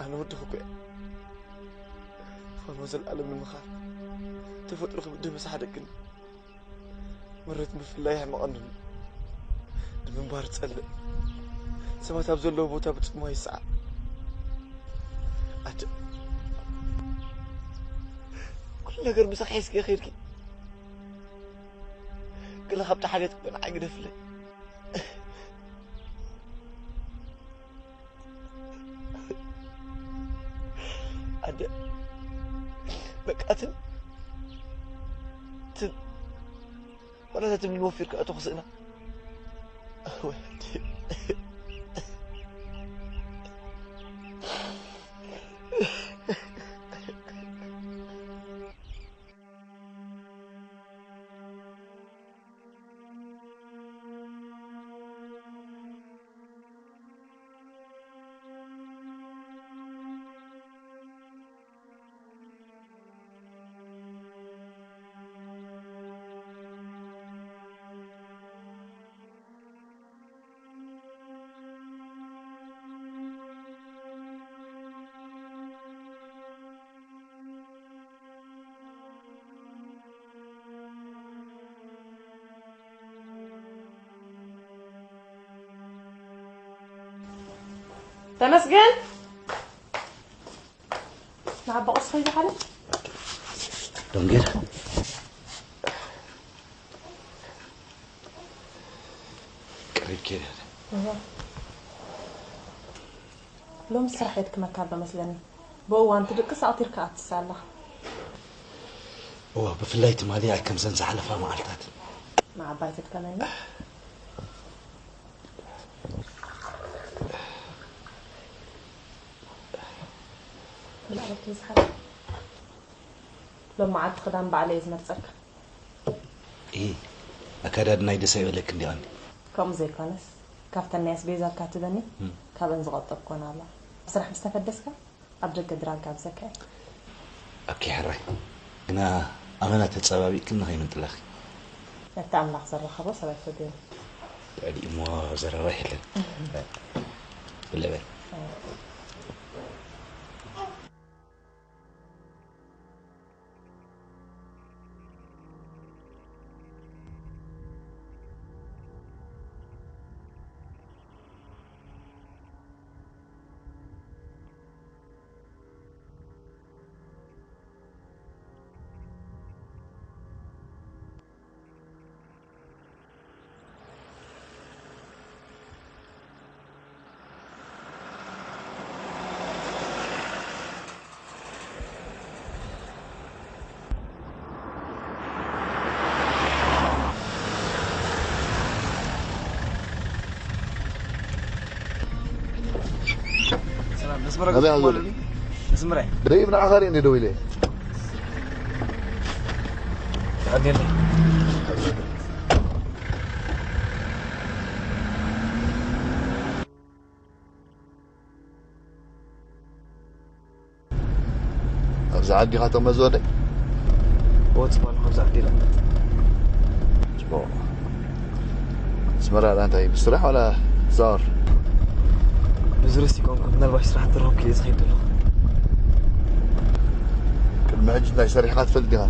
ኣነ ወድኹ እኮ እየ። ዝኾነ ዘለኣለም ንምኻድ ተፈጥሮ ክብድህ ምስ ሓደግኒ፣ ምርት ምፍላይ ይሕመቐኒ ኣሎ። ንምንባር ጸልእ። ሰባት ኣብ ዘለዎ ቦታ ብጽምዋ ይሰዓር። ኣደ፣ ኩሉ ነገር ምሳኺ ሒዝኪ ኸይድኪ፣ ገለ ካብቲ ሓልዮት ግን ዓይኒ ግደፍለይ። ኣደ፣ በቃ ትም፣ ትም፣ ዋላ እዛ ትብሊ ወፊርካ እቶ ክስእና። ወይ ኣደ። ተመስገን። ንዓባ ቁርሲ ከይበሓለ? ዶንጌር። ቀሪብ ከይደ። እዋ። ሎሚ ስራሕ የድክመካ ኣሎ መስለኒ። ብእዋን ትድቅስ ኣቕቲርካ ኣትሳ ኣላ። እዋ፣ ብፍላይ ትማሊ ኣይ ከምዘን ዝሓለፋ መዓልታት። ንዓባይ ትድከመኒ። ብላዕለክ ይዝሓል። ሎም መዓልቲ ክዳን ባዕለ እየ ዝመርጸልካ። ኢ፣ ኣካዳድናይ ደስ ኣይበለክ እንዲ ቀንዲ። ከምኡ ዘይኮነስ፣ ካብተን ናይ ኣስቤዛ ኣካትበኒ፣ እም። ካብአን ዝቐጠብ ኮን ኣላ። ስራሕ ምስ ተፈደስካ፣ ኣብ ደገ ድራር ጋብዘካ እየ። ኦኬ፣ ሕራይ። ግና ኣመና ተጸባቢእክኒ ከይምንጥላኺ። ነቲ ኣምላኽ ዘራኸቦ ሰብ ኣይፈግዮን። ልዕሊ እሞ ዘረባ የለን። ብለበል። ሰላም፣ ነስመራ ኣበይ ገጽ ኣዞ? ማለት እዩ? ነስመራ እዩ። ደይ፣ ንዓኻ ርኤ እንደ ደው ኢለ። ተቐዲለይ። ኣብዚ ዓዲ ኢኻ ተመዝወደይ? እወ፣ ጽቡቕ ኣለኹ፣ ኣብዚ ዓዲ ኢለ። ጽቡቕ። ኣስመራ ደኣ እንታይ፣ ብስራሕ ዋላ ትዛወር? ብዙ ርስቲ ኮንኩ፣ ምናልባሽ ስራሕ እንተረኽብኩ እየ ዝኸይድ ዘለኹ። ቅድሚ ሕጂ እንታይ ሰሪሕኻ ትፈልጥ ዲኻ?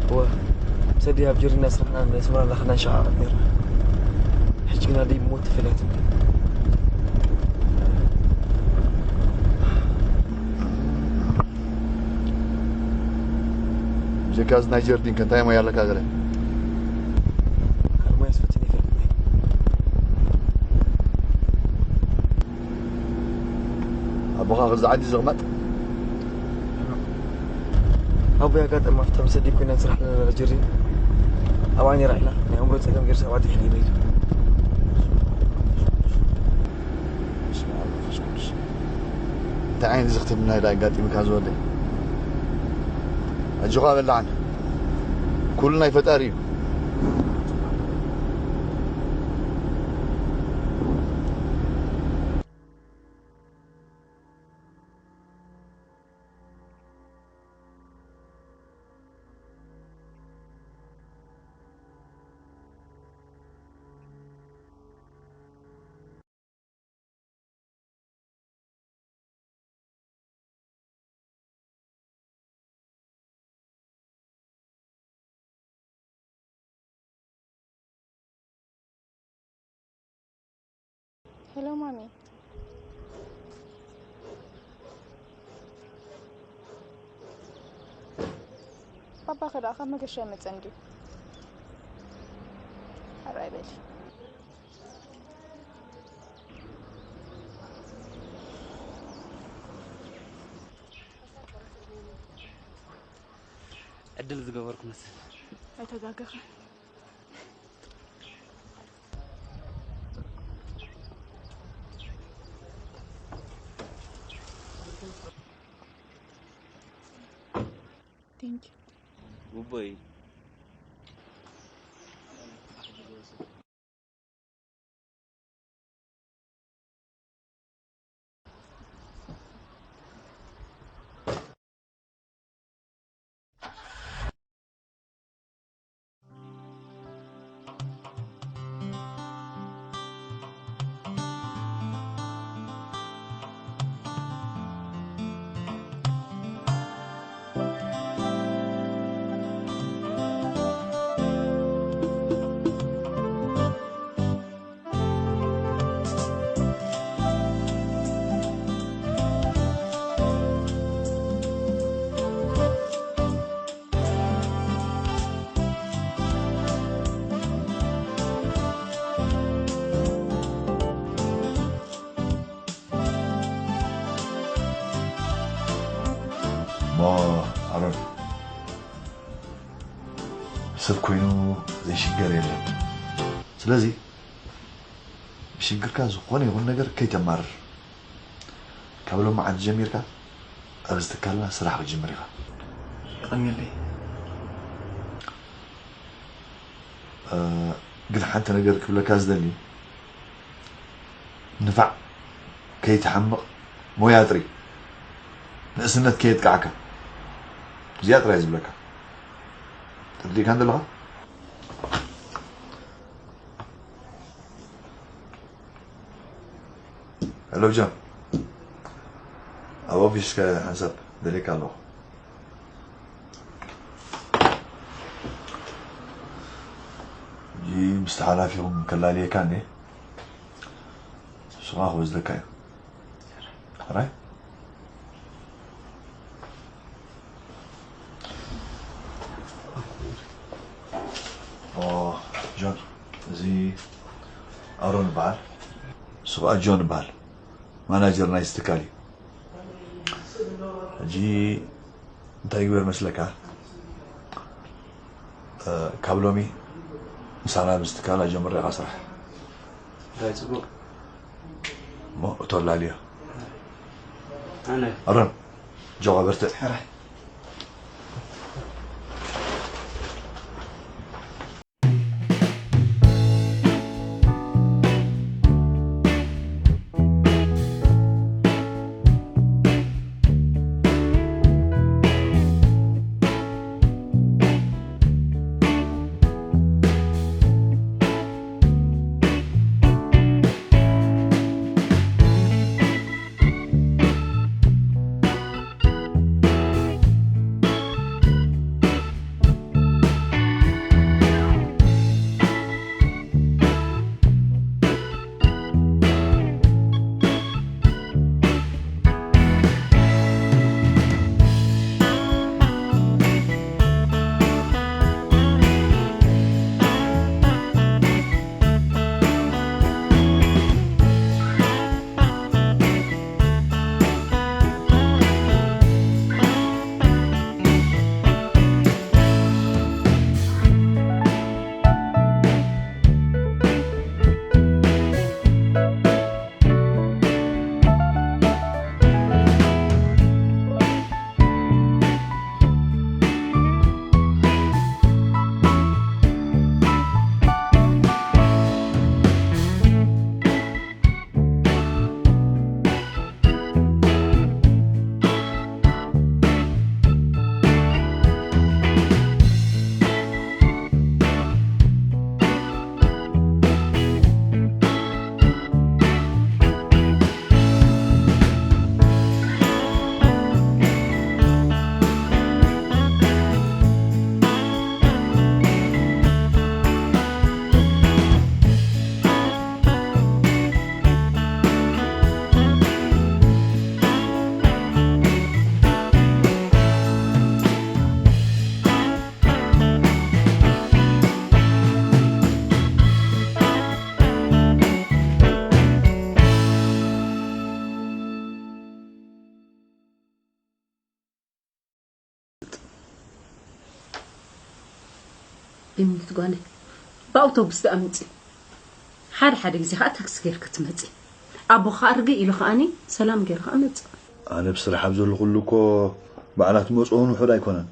እወ፣ ምስ ኣደይ ኣብ ጀሪና ስራሕና ንኣስመራ እናኸድና ንሸዓቐጥ ነይርና። ሕጂ ግና ኣደይ ብሞት ተፈልያትኒ። ብጀካ እዚ ናይ ጀርዲን ከ እንታይ ሞያ ኣለካ ገለ? ካልእ ሞያ ስፈትን ይፈልጥ። ኣቦኻ ኣብዚ ዓዲ ዝቕመጥ? ኣቦይ ኣጋጣሚ ኣብታ ምስ ኣደይ ኮይና ንስራሕ ዝነበረ ጀርዲን ኣብኣ ነይራ ኢላ ናይ ኣእምሮ ጸገም ገይሩ ሰባት ይሕል እዩ መይቱ። በስመ ኣብ መንፈስ ቅዱስ። እንታይ ዓይነት ዝኽትም ናይ ኣጋጢምካ ዝወደይ? ኣጆኻ በላዕን። ኩሉ ናይ ፈጣሪ እዩ። ሄሎ ማሚ። ባባ ከ ደኣ ካብ መገሻ ኣይመጸን ድዩ? ሕራይ በሊ። ዕድል ዝገበርኩ መስል። ኣይተጋገኽን። Thank you. ውቦይ። እሞ ኣሮን፣ ሰብ ኮይኑ ዘይሽገር የለን። ስለዚ ብሽግርካ ዝኾነ ይኹን ነገር ከይተማርር፣ ካብ ሎማዓንቲ ጀሚርካ ኣብዚ ትካልና ስራሕ ክትጅምር ኢኻ። የቐንየለይ። ግን ሓንቲ ነገር ክብለካ ዝደሊ፣ ንፋዕ ከይትሓምቕ፣ ሞያ ጥሪ፣ ንእስነት ከየጥቅዓካ፣ እዚኣ ጥራይ ዝብለካ። ተረዲእካ እንደለኻ? ሄሎ ጆን፣ ኣብ ኦፊስከ ሓንሳብ ደልየካ ኣለኹ። ሕጂ ምስቲ ሓላፊኹም ከላልየካ እኒኤ። ንሱ ኸዓ ክወስደካ እዩ። ሕራይ? ኦ፣ ጆን፣ እዚ ኣሮን ይበሃል። ንሱ ኸዓ ጆን ይበሃል። ማናጀር ናይዚ ትካል እዩ። ሕጂ እንታይ ይግበር መስለካ? ካብ ሎሚ ምሳና ኣብዚ ትካል ኣጀምር ኢኻ ስራሕ። እንታይ ጽቡቕ። እሞ እቶ ላልዮ። ኣነ ኣሮን፣ ጆኻ በርትዕ። ሕራይ። እምነት ጓለይ፣ ብኣውቶቡስ ደኣ ምጺ። ሓደ ሓደ ግዜ ከዓ ታክሲ ጌርኪ ትመጺ። ኣቦ ከዓ ርግእ ኢሉ ከዓኒ ሰላም ጌሩ ከዓ መጽእ። ኣነ ብስራሕ ኣብ ዘለኹሉ እኮ ባዕላ ትመጽኦ እውን ውሑድ ኣይኮነን።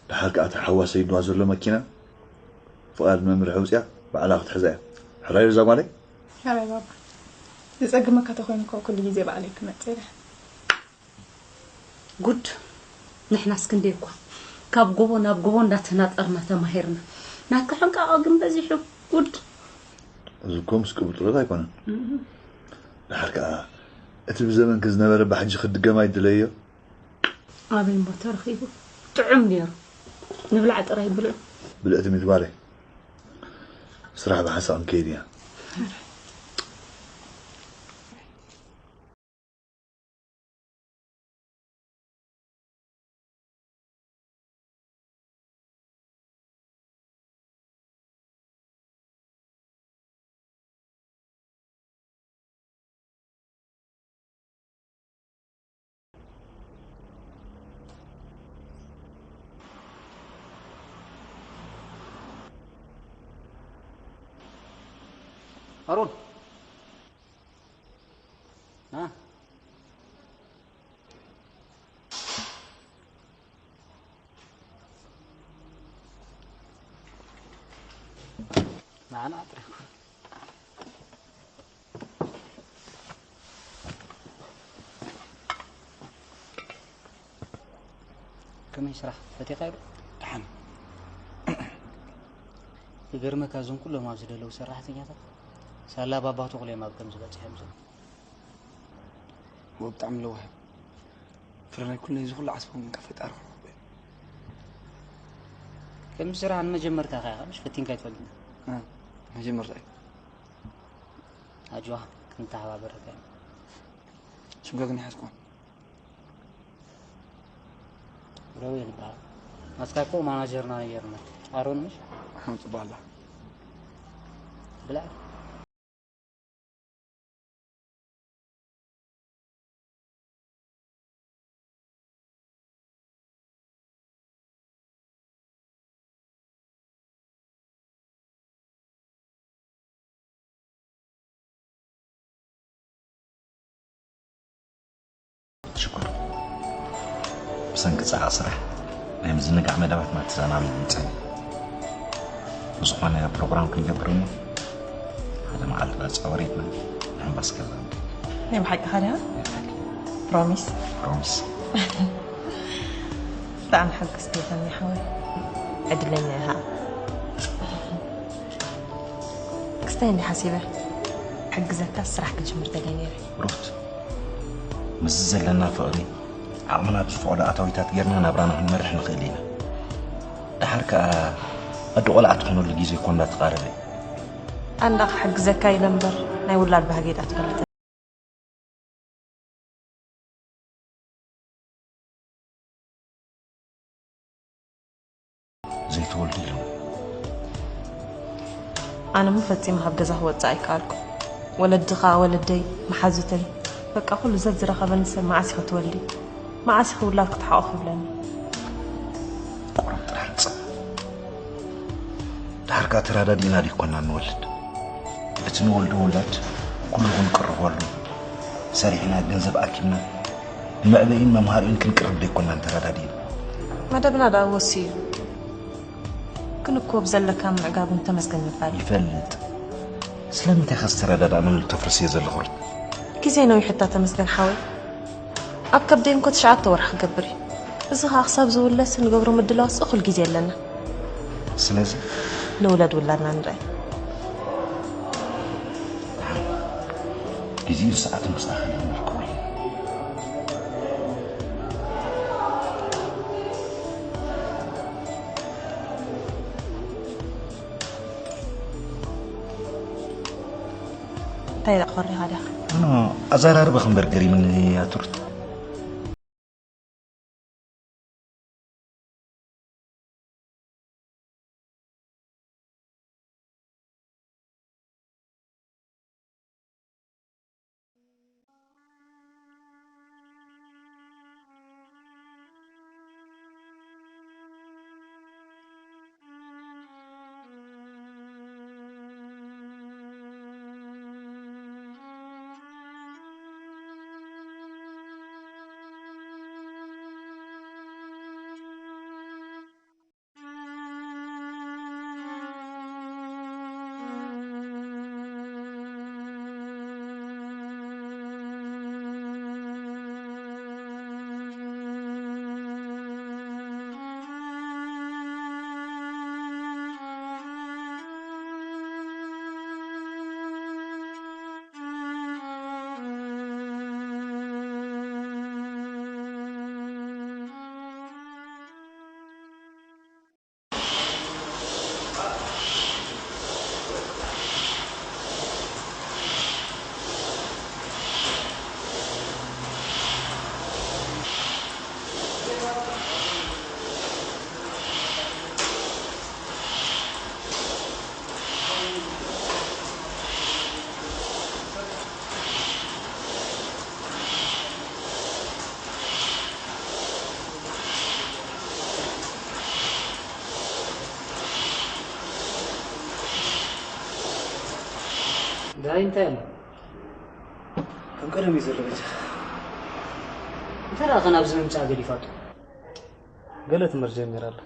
ደሓር ከዓ እቲ ሓዋ ሰይድዋ ዘሎ መኪና ፍቓድ መምርሒ ኣውፅያ ባዕላ ክትሕዛ እያ። ሕራይ እዛ ጓለይ? ሕራይ ባባ። ዝጸግመካ ተኾይኑ እኮ ኩሉ ግዜ ባዕለይ ክመጽእ ኢለ። ጉድ! ንሕናስ ክንደይ እኳ ካብ ጎቦ ናብ ጎቦ እንዳተናጠርና ተማሂርና። ናትካ ሕንቃቐ ግን በዚሑ። ጉድ! እዚ እኮ ምስ ቅብጥሎት ኣይኮነን። እህ። ደሓር ከዓ እቲ ብዘመንኪ ዝነበረ ባሕጂ ክድገም ኣይድለዮ። ኣበይ እሞ ተረኺቡ? ጥዑም ነይሩ። ንብላዕ ጥራይ ብልዑ። ብልዕቲ ሚት ጓለይ። ስራሕ ብሓሳቕ ንከይድ እያ። ኣሮን። ና። ንዓና ጥራሕ። ከመይ ስራሕ ፈቲኻ ዶ? ደሓን። ይገርመካ፣ እዞም ኩሎም ኣብዚ ዘለዉ ሰራሕተኛታት ሳላ ባባ ተኽሉ እዮም ኣብ ከምዚ በጺሖም ዘለዉ። እወ፣ ብጣዕሚ ለዋህ እዮም። ፍረ ናይ ኩሉ ነዚ ኩሉ ዓስቦም እንካ ፈጣሪ ክረኽቦ እዩ። ከምዚ ስራሕ ንመጀመርታኻ ኢኻ፣ ምሽ ፈቲንካ ኣይትፈልጥን። እ፣ መጀመርታ እዩ። ኣጆኻ፣ ክንተሓባበረካ ኢና። ሽምካ ግን ይሓዝኩ። ሮቤል ይበሃል። ናትካ እኮ ማናጀርና ነይርና። ኣሮን ምሽ? ኣሮን ጽቡቕ ኣላ። ብላ። ሽኮር፣ ብሰንኪ ጻዕቒ ስራሕ ናይ ምዝንጋዕ መደባትና ተዘናቢሉ ይጸንሕ። ብዝኾነ ፕሮግራም ክንገብር እሞ ሓደ መዓልቲ ባጽዕ ወሪድና ንሕምባስ ከላ። ናይ ብሓቂኻ ድያ? ናይ ብሓቂ። ፕሮሚስ? ፕሮሚስ። ብጣዕሚ ሕጉስቲ ኢኻኒ ሓወይ። ዕድለኛ ኢኻ። ክስታይ እንዲ ሓሲበ ሕግዘካ ስራሕ ክጅምር ደልየ ነይረ። ሩት፣ ምስዚ ዘለና ፍቕሪ ዓቕምና ብዝፈቕዶ ኣታዊታት ጌርና ናብራና ክንመርሕ ንኽእል ኢና። ደሓር ከኣ ኣደ ቆልዓ ትኾነሉ ግዜ እኮ እንዳተቓረበ እዩ። ኣንዳ ክሕግዘካ ኢለ እምበር ናይ ውላድ ባህጊ ዳ ትፈልጥ። ዘይትወልዱ ኢሎም። ኣነ ም ፈጺመ ካብ ገዛ ክወጽእ ኣይከኣልኩ። ወለድኻ፣ ወለደይ፣ መሓዙተይ፣ በቃ ኩሉ ዘዝረኸበኒ ሰብ መዓስ ኢኺ ትወልዲ? መዓስ ኢኺ ውላድ ክትሓቑፍ ይብለኒ። ቁሩብ ጥራሕ ጽ-፣ ድሓር ከኣ ተረዳዲእና ደይኮና ንወልድ። እቲ ንወልዶ ውላድ ኩሉ ክንቅርበሉ፣ ሰሪሕና ገንዘብ ኣኪብና ንመዕበይን መምሃሪኡን ክንቅርብ ደይኮና ንተረዳዲእና። መደብና ደኣ ወሲ እዩ። ግን እኮ ብዘለካ ምዕጋብን ተመስገን ምባል እዩ። ይፈልጥ። ስለምንታይ ከ ዝተረዳዳእናሉ ተፍርስዮ ዘለኹ ሩት? ግዜ ነዊሑታ ተመስገን ሓወይ። ኣብ ከብደይ እንኮ ትሽዓተ ወርሒ ክገብር እዩ። እዚ ኸኣ ክሳብ ዝውለስ ንገብሮ ምድላዋስ እኹል ግዜ ኣለና። ስለዚ ንውለድ ውላድና ንርኣይ። ግዜኡን ሰዓቱን ምስ ኣኸለ ክንርከቦ ኢና። እንታይ ደኣ ኮሪኻ ዲኻ? ኖ፣ ኣዘራርባኺ እምበር ገሪምኒ ኣትሩት። ዛይ እንታይ ኣሎ? ከም ቀደም እዩ ዘሎ በጃ። እንታይ ደኣ ከ ናብዚ ምምጻእ ገዲፋቶ? ገለ ትምህርቲ ጀሚራ ኣላ።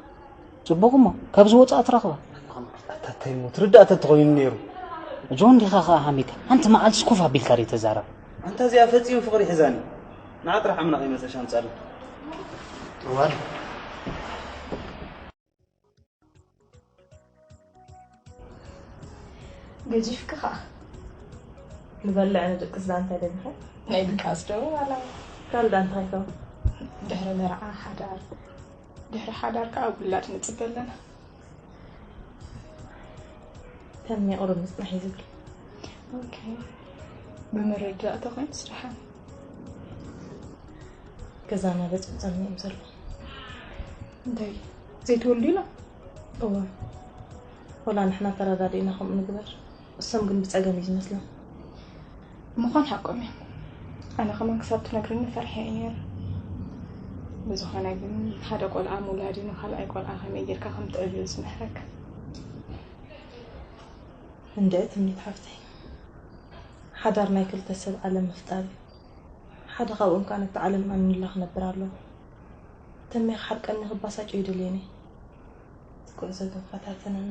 ጽቡቕ እሞ፣ ካብዚ ወጻኢ ትረኽባ። ኣታ እንታይ እሞ፣ ትርዳእ ተትኾይኑ ነይሩ። ጆን ዲኻ ከኣ ሃሚካ? ሓንቲ መዓልቲ ኮፍ ኣቢልካ ዶ ተዛረብ? ኣንታ እዚኣ ፈጺሙ ፍቕሪ ሒዛኒ። ንዓ ጥራሕ ኣምላኽ ይመጸሽ ኣምጻሉ። ጥዋል። ገዚፍኪ ኸዓ። ንበልዕ ንድቅስ ዳ እንታይ ደሊኺ? ናይ ድቃስ ዶ ዋላ ካልእ ዳ እንታይ ከ? ድሕሪ መርዓ ሓዳር፣ ድሕሪ ሓዳር ከዓ ውላድ ንፅበ ኣለና። ተም ይቕሩብ ምፅናሕ እዩ ዝብል። ኦኬ። ብምርዳእ ተኾይኑስ ደሓን። ገዛና በፂሑ ፀሚኦም ዘሎ። እንታይ? ዘይትወልዱ ኢሎም? እወ። ወላ ንሕና ተረዳዲእና ከምኡ ንግበር። እሶም ግን ብፀገም እዩ ዝመስሎም። ምዃን ሓቆም እዮም። ኣነ ከማን ክሳብ ትነግርኒ ፈርሐ እየ ነይረ። ብዝኾነ ግን ሓደ ቆልዓ ምውላድ ንካልኣይ ቆልዓ ከመይ ጌርካ ከም ትዕብዮ ዝምህረካ። እንድዒ ትምኒት ሓፍተይ፣ ሓዳር ናይ ክልተ ሰብ ዓለም ምፍጣር እዩ። ሓደ ካብኦም ከኣ ነታ ዓለም ኣሚኑላ ክነብር ኣለዎ። ተሜ ክሓርቀኒ ክባሳጭ ይደልየኒ። እቲ ጉዕዞ ግን ፈታተነኒ።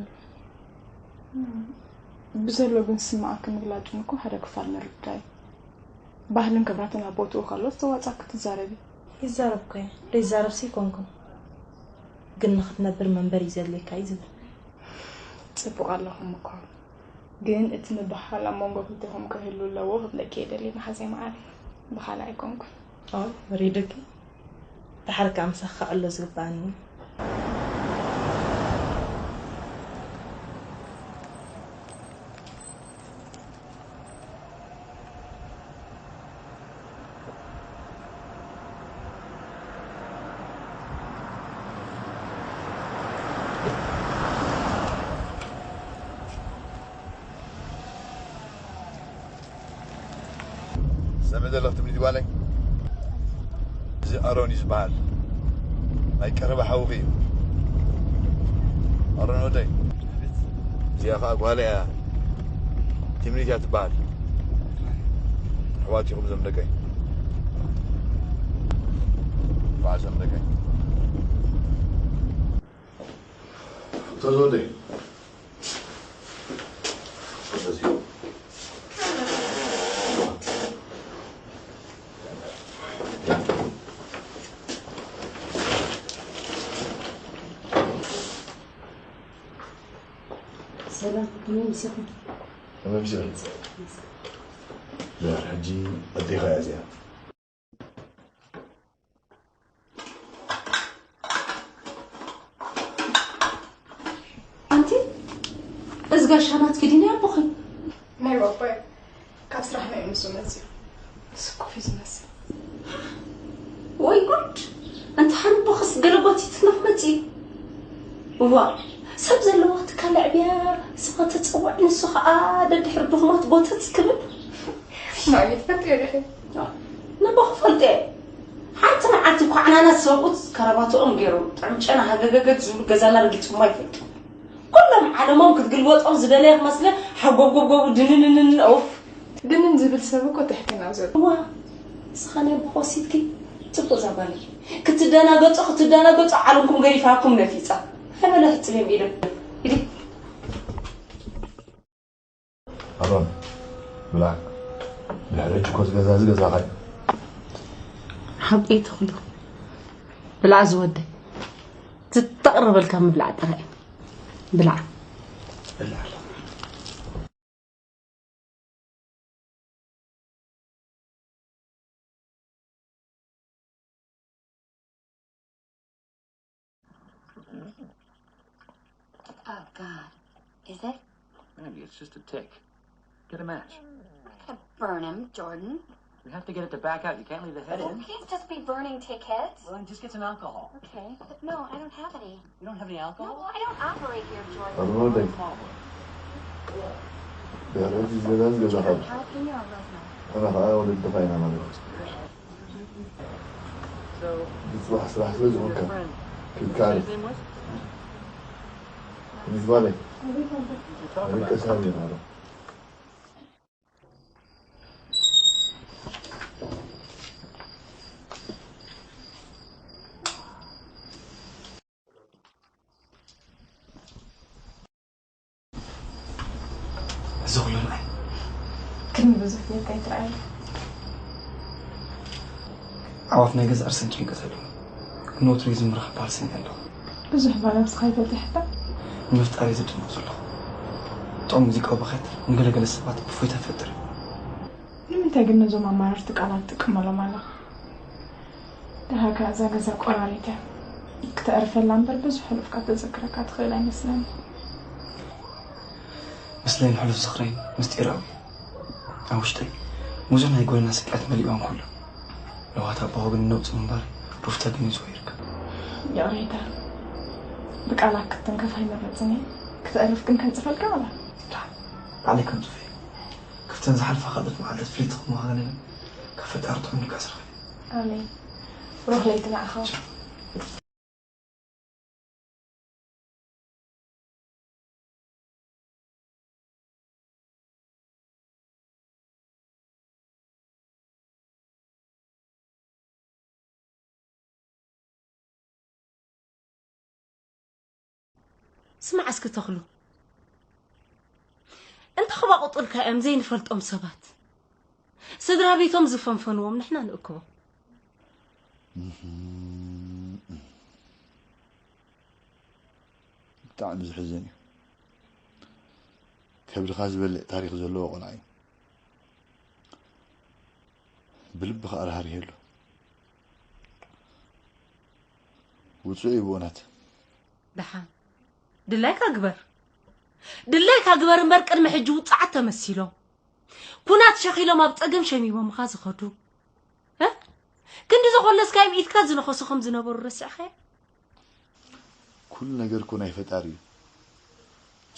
ብዘሎ ግን ስምዓኪ ምግላጹን እኮ ሓደ ክፋል ምርዳእ እዩ። ባህልን ክብረትን ኣብ ቦትኡ ከሎ ዝተዋጻእኪ ትዛረቢ። ይዛረብኩ እየ፣ ዘይዛረብሲ ኣይኮንኩን። ግን ንኽትነብር መንበሪ እዩ ዘድልየካ እዩ ዝብል። ጽቡቕ ኣለኹም እኮ። ግን እቲ ምብህሃል ኣብ መንጎ ክልቴኹም ክህሉ ኣለዎ ክብለኪ እየ ደልየ መሓዘይ መዓረይ። ብኻልእ ኣይኮንኩን። ኦ፣ ወሪዱኪ? ደሓር ከኣ ምሳኺ ከዕሎ ዝግበኣኒ እዩ። ሰምዕ ዘለኽ ትምኒት ጓለይ? እዚ ኣሮን እዩ ዝበሃል። ናይ ቀረባ ሓውኺ እዩ። ኣሮን ወደይ። እዚኣ ኸዓ ጓለይ እያ። ትምኒት እያ ትበሃል። ኣሕዋት ኢኹም ዘምደቀይ። በዓል ዘምደቀይ። ተወልደ። ሰላም፣ ከመይ መሲኹም? ከመይ መሲኹም? ያ፣ ሕጂ ኣዴኻ እያ እዚኣ። ኣንቲ፣ እዚ ጋሻ ናትኪ ድዩ ናይ ኣቦኺ? ናይ ባባይ ካብ ስራሕ ናይ ምስ መፅዩ ስኩፍ እዩ ዝመስል። ወይ ጉድ! ኣንቲ ሓንቦኽስ ገለ ጎቲትኪ ንኽመፅእ እዩ። እዋ፣ ሰብ ዘለዋ ትካል ኣዕብያ፣ ስማ ተፀውዕ፣ ንሱ ኸዓ ደድሕሪ ድኹማት ጎተት ክብል። ማግኘት ፈጢርኺ ነቦ ክፈልጦ እየ። ሓንቲ መዓልቲ እኳ ዕናናት ሰብኡት ከረባትኦም ገይሮም ጥዑም ጨና ሃገገገግ ዝብሉ ገዛና ረጊጾም ኣይፈልጡ። ኩሎም ዓለሞም ክትግልበጦም ዝደለየ ክመስለ ሓጎብጎብጎቡ ድንንንን ኦፍ። ድንን ዝብል ሰብ እኮ ትሕትና ዘሎ። እዋ ንስኻ ናይ ኣቦኻ ወሲድኪ ጽቡቕ እዛ ጓለይ ክትደናገጹ ክትደናገጹ ዓለምኩም ገዲፋኩም ነፊጻ። ከበለ ሕጽብ ኢለ ኢደ ኢደ ኣሮን ብላዕ። ድሕሪ ሕጂ እኮ ዝገዛ ዝገዛኻ እዩ። ሓቂ ትኽሉ ብላዕ ዝወደይ ትተቕርበልካ ምብላዕ ጥራይ ብላዕ። Oh God. Is it? Mandy, it's just a tick. Get a match. I'm not gonna burn him, Jordan. We have to get it to back out. You can't leave the head in. Well, it can't just be burning tickets. Well, then just get some alcohol. Okay, but no, I don't have any. You don't have any alcohol? No, I don't operate here, Jordan. ኣሮን ወደይ ድሕሪ ሕጂ ዝገዛ ዝገዛኻ እዩ። Jalapeno or rosemary? ኣና ኸዓ ወለድኻ ኢና ማለት እዩ። ብፅባሕ ስራሕ ስለ ዝኾንካ ክትካል ንዝባለይ ኣበይ ቀሳብ ኢና ኣሎ። ግን ብዙሕ ጌርካ ኣይትረኣየ። ኣዕዋፍ ናይ ገዛ ርእሰን ጭንቀት ኣለዎ። ግን ወትሩ ይዝምራ ክበሃል ሰሚዐ ኣለኹ። ብዙሕ እባ ነብስኻ ይፈትሕ እባ። ንምፍጣር እየ ዝድነቕ ዘለኹ። ጥዑም ሙዚቃዊ ብኽያት ንገለገለ ሰባት እፎይታ ይፈጥር እዩ። ንምንታይ ግን ነዞም ኣማረርቲ ቃላት ትጥቀመሎም ኣለኻ? ደሃ ከኣ እዛ ገዛ ቆራሪተ ክተዕርፈላ እምበር ብዙሕ ሕሉፍካ ተዘክረካ ትኽእል ኣይመስለኒ። ምስለይን ሕሉፍ ዝኽረይን ምስጢራዊ እዩ። ኣብ ውሽጠይ ብዙሕ ናይ ጎደና ስቅያት መሊእዋ እንከሎ፣ ለዋታ ኣቦኻ ግን ነውጺ ምንባረይ ሩፍታ ግን እዩ ዝወይርካ። ይቕሬታ፣ ብቃላት ክትንከፍ ኣይመረጽን እየ። ክተዕርፍ ግን ከንጽፈልካ ኣላ። ባዕለይ ከም ጽሑፍ እየ። ካብተን ዝሓልፋ ካልኦት መዓልታት ፍልይቲ ክትመሃገለኒ ካብ ፈጣሪ ጥዑም ድቃስ ረኺበ። ኣሜን። ብሩኽ ለይቲ ንዓኻ። ስማዕ እስኪ ተኽሉ፣ እንተኽባቑጡልካ እዮም ዘይንፈልጦም ሰባት። ስድራ ቤቶም ዝፈንፈንዎም ንሕና ንእክቦም። ብጣዕሚ ዝሕዝን እዩ። ከብድኻ ዝበልዕ ታሪኽ ዘለዎ ቆልዓ እዩ። ብልቢ ከኣ ርሃርሄ ኣሎ። ውጹዕ እዩ ብእውነት። ደሓን ድላይካ ግበር። ድላይካ ግበር እምበር ቅድሚ ሕጂ ውጹዓት ተመሲሎም ኩናት ሸኺሎም ኣብ ጸገም ሸሚሞምኻ ዝኸዱ እ? ክንዲ ዘኾለስካዮም ኢድካ ዝነኸሱ ከም ዝነበሩ ረሲዕኻዮ? ኩሉ ነገር እኮ ናይ ፈጣሪ እዩ።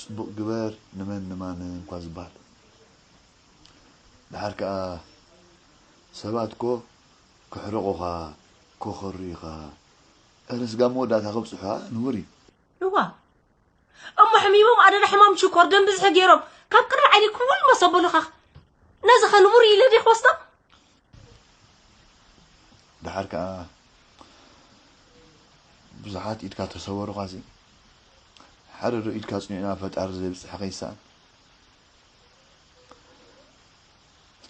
ጽቡቕ ግበር ንመን ንማን እንኳ ዝበሃል። ደሓር ከኣ ሰባት እኮ ክሕርቑኻ፣ ክኾርዩኻ፣ እረ ስጋብ መወዳእታ ከብጽሑኻ ንቡር እዩ። እዋ እሞ ሕሚሞም ኣደዳ ሕማም ሽኮር ደም ብዝሒ ገይሮም ካብ ቅድሚ ዓይኒ ክውል መሰበሉኻ ነዚ ኸ ንቡር ኢለ ድየ ክወስዶ? ደሓር ከኣ ብዙሓት ኢድካ ተሰበሩኻሲ ሓደ ዶ ኢድካ ጽኒዕና ፈጣሪ ዘብጽሐ ከይሰኣን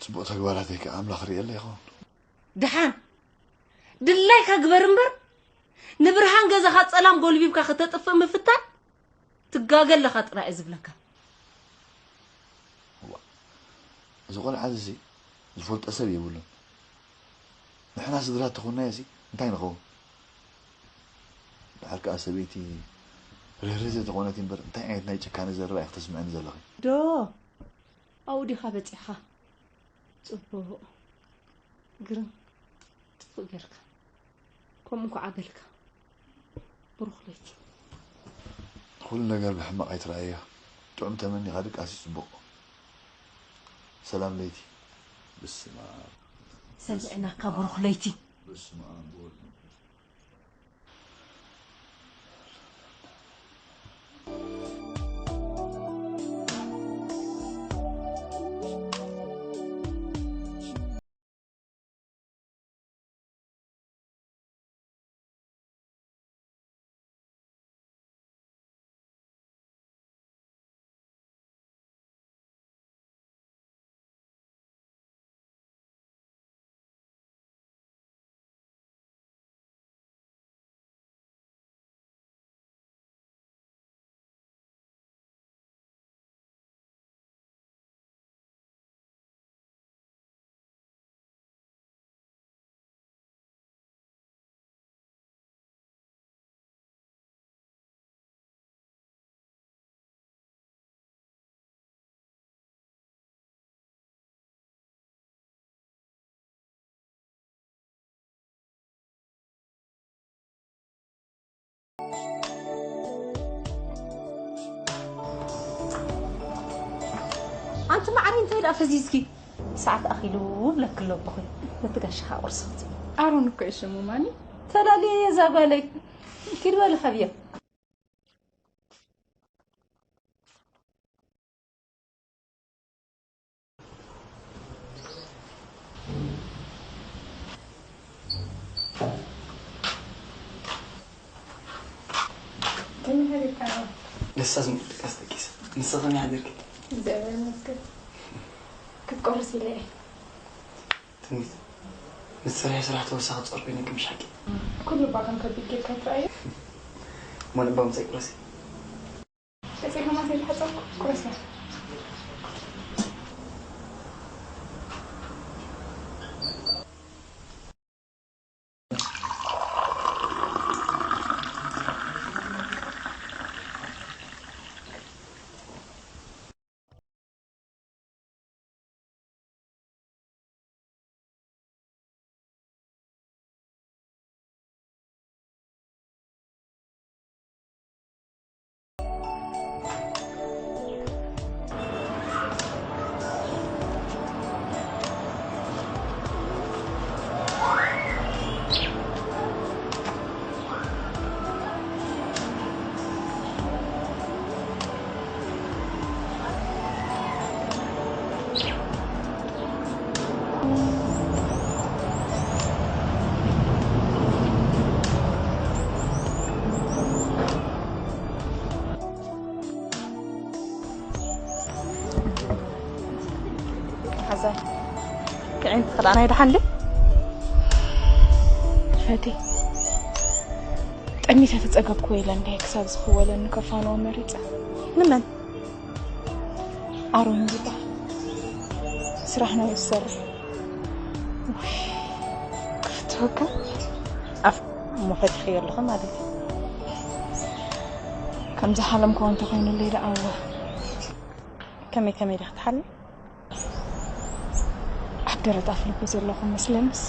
ጽቡቕ ተግባራተይ ከኣ ኣምላኽ ርእየለ ይኸውን። ደሓን ድላይካ ግበር እምበር ንብርሃን ገዛኻ ጸላም ጎልቢብካ ከተጥፍእ ምፍታን ትጋገ ኣለኻ ጥራይ እየ ዝብለካ። እዚ ቆልዓ እዚ ዝፈልጦ ሰብ የብሉን። ንሕና ስድራ ተኾንናዮሲ እንታይ ንኸውን? ድሓር ከኣ ሰበይቲ ርህርህቲ ተኾነት እምበር እንታይ ዓይነት ናይ ጭካነ ዘረባ ኢኺ ተስምዐኒ ዘለኺ? ዶ ኣብኡ ዲኻ በጺሕኻ? ጽቡቕ ግርም ጽቡቕ ጌርካ። ከምኡ እንኳዕ ኣበልካ። ብሩኽ ለይቲ። ኩሉ ነገር ብሕማቕ ኣይትረኣዮ። ጥዑም ተመኒኻ ድቃስ እዩ ጽቡቕ። ሰላም ለይቲ። በስመ ኣብ። ሰሚዕናካ ብሩኽ ለይቲ። በስመ ኣብ ወወልድ ወመንፈስ ኣንቲ ማዕረይ እንታይ ደኣ ፈዚዝኪ? ሰዓት ኣኺሉ ብለኪ ኣሎ ኣቦኺ። ነቲ ጋሻኻ ቁርሲ ክትብሊ። ኣሮን እኮ እዩ ሽሙ ማሚ። ተላልየ እየ እዛ ጓለይ። ኪድ በሊ ሓብዮ። ከመይ ሓዲርካ? ንሳ ዝምልከስ ደቂስ ንሳ ከመይ ሓዲርኪ? እግዚኣብሔር ይመስገን። ክትቆርስ ኢለ እየ። ትምኒት፣ ምስ ስርሐይ ስራሕ ተወሳኺ ጾር ኮይነ ክምሻቂ። ኩሉ እባ ከም ከቢድ ጌርካ ትረኣዮ። እሞ ንባ ምሳይ ቁረሲ። ገጸይ ከማን ዘይተሓጸብኩ ቁረስ በል። ሓዛይ፣ ክዕንቲ ክዳን ኣይደሓንዲ? ፈቲ፣ ጠሚተ ተጸገብኩ ኢለ እንደ ክሳብ ዝኽወለኒ ከፋንዎ መሪጸ። ንመን? ኣሮን ዝበሃል ስራሕ ናይ ዝሰርሕ። ውይ፣ ክፍትወካ? ኣፍ እሞ ፈቲኽዮ ኣለኹ ማለት እዩ። ከም ዝሓለምክዎ እንተኾይኑለይ ደኣ እወ። ከመይ ከመይ ዲኻ ትሓልም? ኣብ ደረት ኣፍ ልቡ ዘለኹ መስለንስ።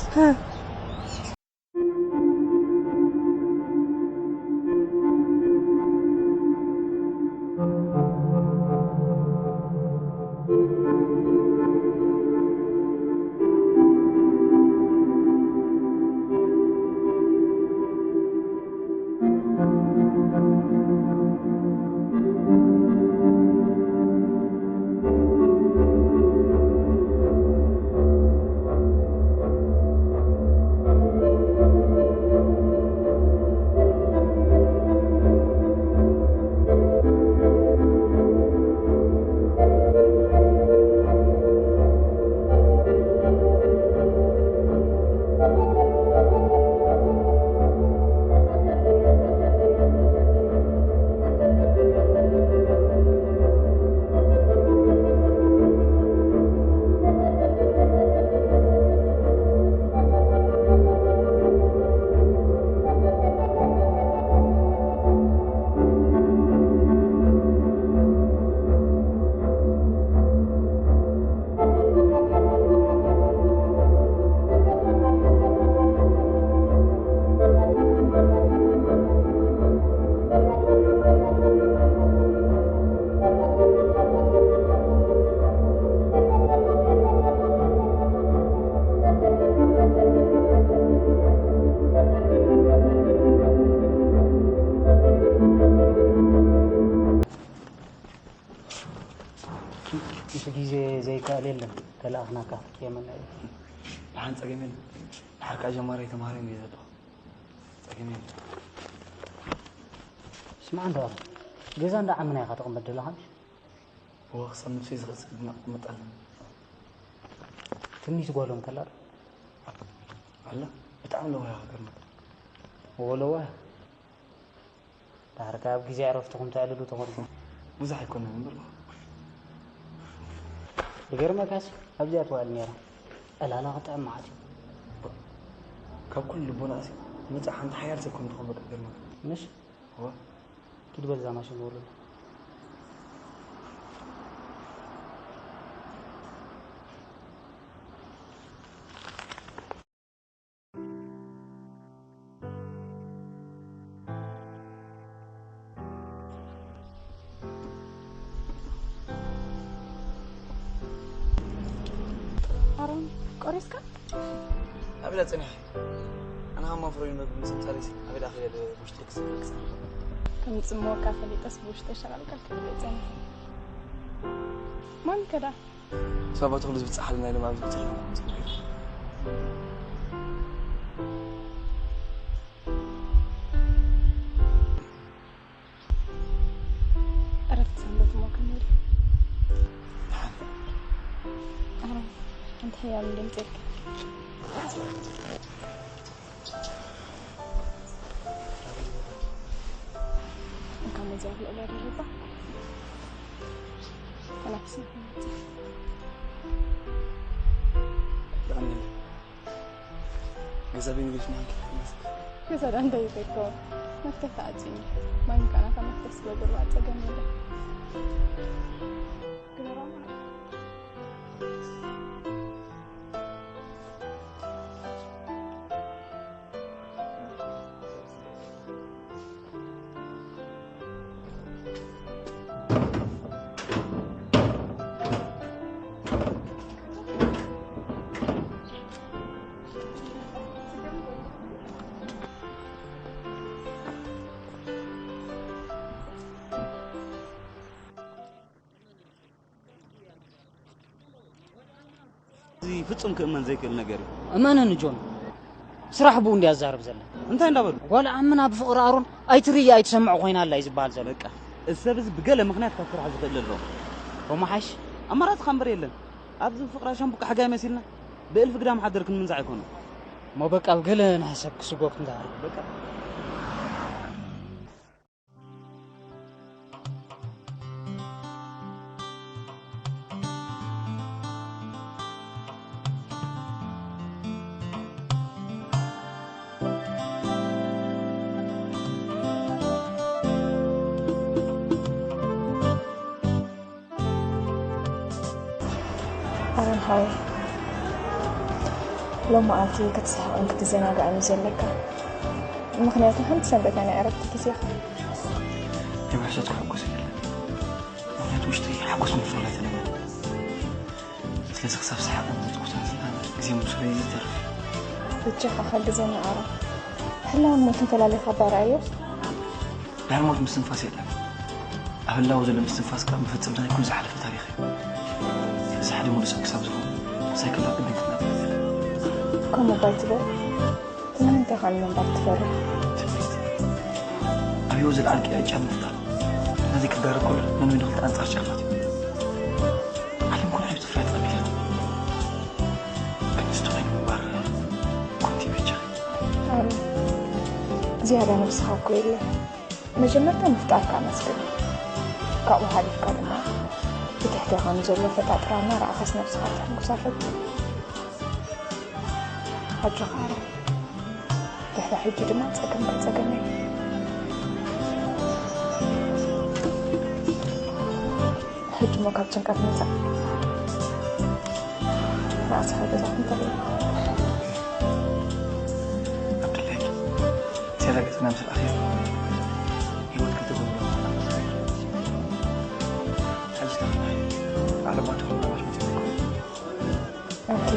ምስ ግዜ ዘይከኣል የለን፣ ተለኣኽናካ የመና እዩ። ደሓን ጸገም የለን። ደሓር ከኣ ጀማራይ ተማሃራይ እየ ዘለኹ። ጸገም የለን። ስማዕ እንዶ፣ ገዛ እንዳ ዓምና ኢኻ ተቐመጥ ዘለኻ ምሽ? እወ፣ ክሳብ ነብሰይ ዝቐጽል ድማ ክቕመጥ ኣለኒ። ትምኒት ጓሎም ከላ ዶ? ኣላ፣ ብጣዕሚ ለዋህ እያ፣ ክገርመካ። እወ፣ ለዋህ። ዳሕር ከኣ ኣብ ግዜ ዕረፍትኹም ተዕልሉ ተኾንኩም። ብዙሕ ኣይኮነን እምበር። ይገርመካስ ኣብዚኣ ትውዕል ነይራ። ዕላላ ክጥዕም መዓት እዩ። ካብ ኩሉ ልቦናኣሲ መጻ ሓንቲ ሓያል ሰብ ከም ትኾን በቃ ይገርመካ። ምሽ? እወ። ኪድ በል እዛ ማሽን ወርድ። ኣሮን፣ ቆሪስካ? ኣበይ ዳ ጸኒሐ? ኣነ ሃማ ፍሮይን መግቢ ምስ ኣምጻለሲ ኣበይ ዳ ከይደ ውሽጢ ክስርቅ። ከም ዝጽምወካ ፈሊጠስ ብውሽጢ ሸቓልካ ክብል ጸኒሐ። ማን ከዳ? ሳባ ተኽሉ ዝብጻሕ ሓልና ኢሎም ኣብ ዝብጻሕ ዕረፍቲ ሰንበት እሞ ከመይ ኢሉ? ደሓን። ኣረ أنت حيا من دمتك. كم زاد الأولاد الربع؟ أنا حسن. ብቐንደል ገዛ ቤንግሊሽ ማንኪ ገዛ ዳንዳ ይፈከው መፍተሕ ተዓፂኒ ማንካ ናታ መፍተሕ ስለ ጉርባ ፀገም የለ። እዚ ፍጹም ክእመን ዘይክእል ነገር እዩ። እመነኒ ጆን፣ ስራሕ ብኡ እንድያ ዝዛረብ ዘላ። እንታይ እንዳበሉ? ጓል ኣምን ኣብ ፍቕሪ ኣሮን ኣይትርኢ ኣይትሰምዕ ኮይና ኣላ እዩ ዝበሃል ዘሎ። በቃ፣ እዚ ሰብ እዚ ብገለ ምኽንያት ካብ ስራሕ ዝኽእል ኣሎ። ከምኡ ሓይሽ? ኣማራጺ እምበር የለን። ኣብዚ ፍቕራ ሻምቡቃ ሕጋይ መሲልና ብእልፊ ግዳም ሓደር ክንምንዛዕ ኣይኮነን። እሞ በቃ፣ ብገለ ንሕሰብ ክስጎ ክንዳሃር። በቃ። ኣረን ሓወይ፣ ሎም መዓልቲ ክትስሕቕን ክትዘናጋዕን እዩ ዘለካ። ምኽንያቱ ሓንቲ ሰንበት ናይ ዕረፍቲ ግዜኻ። የብሕሰት ክሕጎስ የለን። ምኽንያቱ ውሽጠይ ሓጎስ ምፍራል ኣይተለመደ። ስለዚ ክሳብ ሰሓቕን ዝትኩሳን ዝናበር ግዜ ምስ ረየ ይተርፍ። በጃኻ ካብ ግዜ ንኣራ። ሕላውን ሞትን ፈላሊኻ እባ ረኣዮ። ድሕሪ ሞት ምስትንፋስ የለን። ኣብ ህላወ ዘሎ ምስትንፋስ ከኣ መፈጸምታ ናይ ኩሉ ዝሓለፈ ታሪኽ እዩ። እዚ ሓደ ሙሉእ ሰብ ክሳብ ዝኾን ሳይክል ኣብ ቅድሚት ክትነብር። ከምኡ እባ ኣይትበል። ንምንታይ ኢኻ ንምንባር ትፈርሕ? ትምኒት ኣብ ህይወት ዝለዓል ቅያ ጫፍ ምፍጣር። ነዚ ክዳረግ ከሎ ነንበይኑ ክልተ ኣንጻር ጫፋት እዩ። ዓለም ኩሉ ዓቢ ጥፍራት ቀቢላት። ግን ንሱ ተኾይኑ ምንባር ኮንቲ በጃኺ። ኣሮን፣ ዝያዳ ነብስኻ እኮ የለ። መጀመርታ ምፍጣርካ ኣመስግን። ካብኡ ሓሊፍካ ድማ ብትሕቴኻ ንዘሎ ፈጣጥራና ረኣኻስ ነብስኻ ተሕጉሳ ፈትን። ኣጆኻ ኣሮን። ድሕሪ ሕጂ ድማ ጸገምካ ጸገመይ። ሕጂ እሞ ካብ ጭንቀት ምጻእ። ራእስኻ ገዛ ክንተርኢ። ዓብዱላይ፣ ዝያዳ ገጽና ምስ ረኣኽዮ ህይወት ከተበሎ። ሕዚ ዓለማት ሆናባሽ መጽእ ኦኬ፣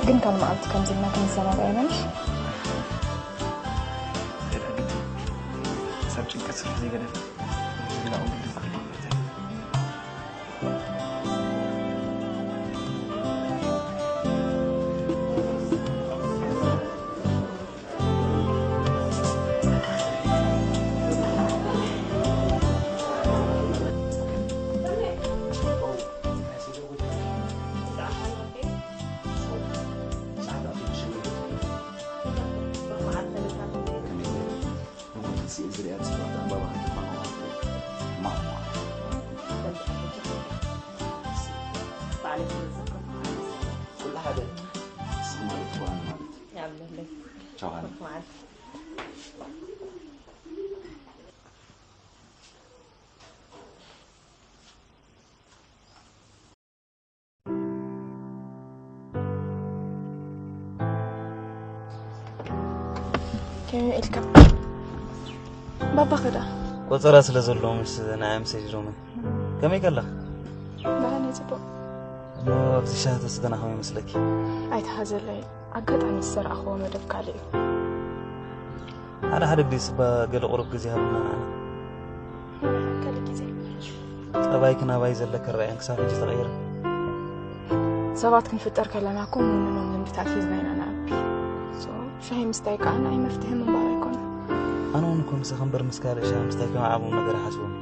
ግን ካልእ መዓልቲ ከምዚ ኢልና ክንዘናጋዕ ኢና ምሽ? ክሳብ ጭንቀት ስራሕ ዘይገደፈ ዝግላኡ ግድን ክህሉ ይፈትን። ንጉርትን ስኢል ዝርእያ ጽብቕቲ ዕምባባ ከይትኾን ወሃብተይ። ማማ። ኩሉ ሓደ ንስኺ ማለት ጓል ማለት እዩ። ቻው ሃኒ። ከመይ ኢልካ? ባባ ኸዳ? ቆጸራ ስለ ዘለዎ ምስ ንዓይ ኣምሰጂሮመ። ከመይ ከለኽ? ደሓን እየ፣ ጽቡቕ። እሞ ኣብዚ ሻሂ ተስተናኸዊ ይመስለኪ? ኣይትሓዘለይ፣ ኣጋጣሚ ዝተረኣኽዎ መደብ ካልእ እዩ። ሓደ ሓደ ግዜ እባ ገለ ቁሩብ ግዜ ሃቡና ንዓና። ካልእ ግዜ። ጸባይኪ ናባይ ዘለኪ ኣረኣእያን ክሳብ ሕጂ ተቐይረ። ሰባት ክንፍጠር ከለና እኮ ንነኖም ልምድታት ሒዝና ኢና ንዓቢ። So፣ ሻሂ ምስታይ ከኣ ንዓይ መፍትሒ ምንባር ኣይኮነን። ኣነ እውን እኮ ምሳኺ እምበር ምስ ካልእ ሻሂ ምስታይ ከም ዓብኡ ነገር ኣይሓስቦን።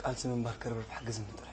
ቃልሲ ምንባር ከርብርብ ሓግዝኒ ጥራይ።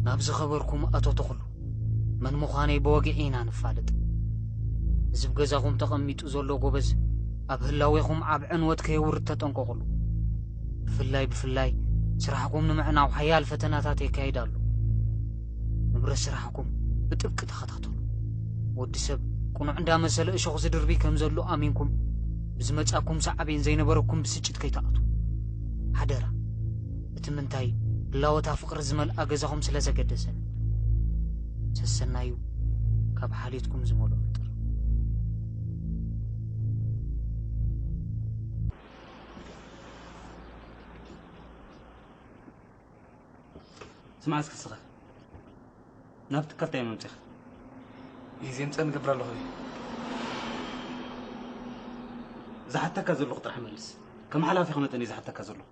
ናብ ዝኸበርኩም ኣቶ ተኽሉ፣ መን ምዃነይ ብወግዒ ኢና ንፋለጥ። እዚ ብገዛኹም ተቐሚጡ ዘሎ ጎበዝ፣ ኣብ ህላዌኹም ዓቢ ዕንወት ከየውርድ ተጠንቀቑሉ። ብፍላይ ብፍላይ፣ ስራሕኩም ንምዕናው ሓያል ፈተናታት የካይድ ኣሎ። ንብረት ስራሕኩም ብጥብቂ ተኸታተሉ። ወዲ ሰብ ቅኑዕ እንዳመሰለ እሾኽ ዝድርቢ ከም ዘሎ ኣሚንኩም፣ ብዝመጻኩም ሳዕቤን ዘይነበረኩም ብስጭት ከይትኣትዉ። ሓደራ፣ እቲ ምንታይ ህላወታ ፍቕሪ ዝመልኣ ገዛኹም ስለ ዘገደሰን። ሰሰናዩ ካብ ሓልዮትኩም ዝመልኦ ፍጡር። ስማዕ እስኪ ንስኻ፣ ናብ ትካል እንታይ መምፅኻ? ይህ ዜምፀ ንገብር ኣለኹ። ዝሓተካ ዘለኹ ጥራሕ መልስ። ከም ሓላፊ መጠን እዩ ዝሓተካ ዘለኹ።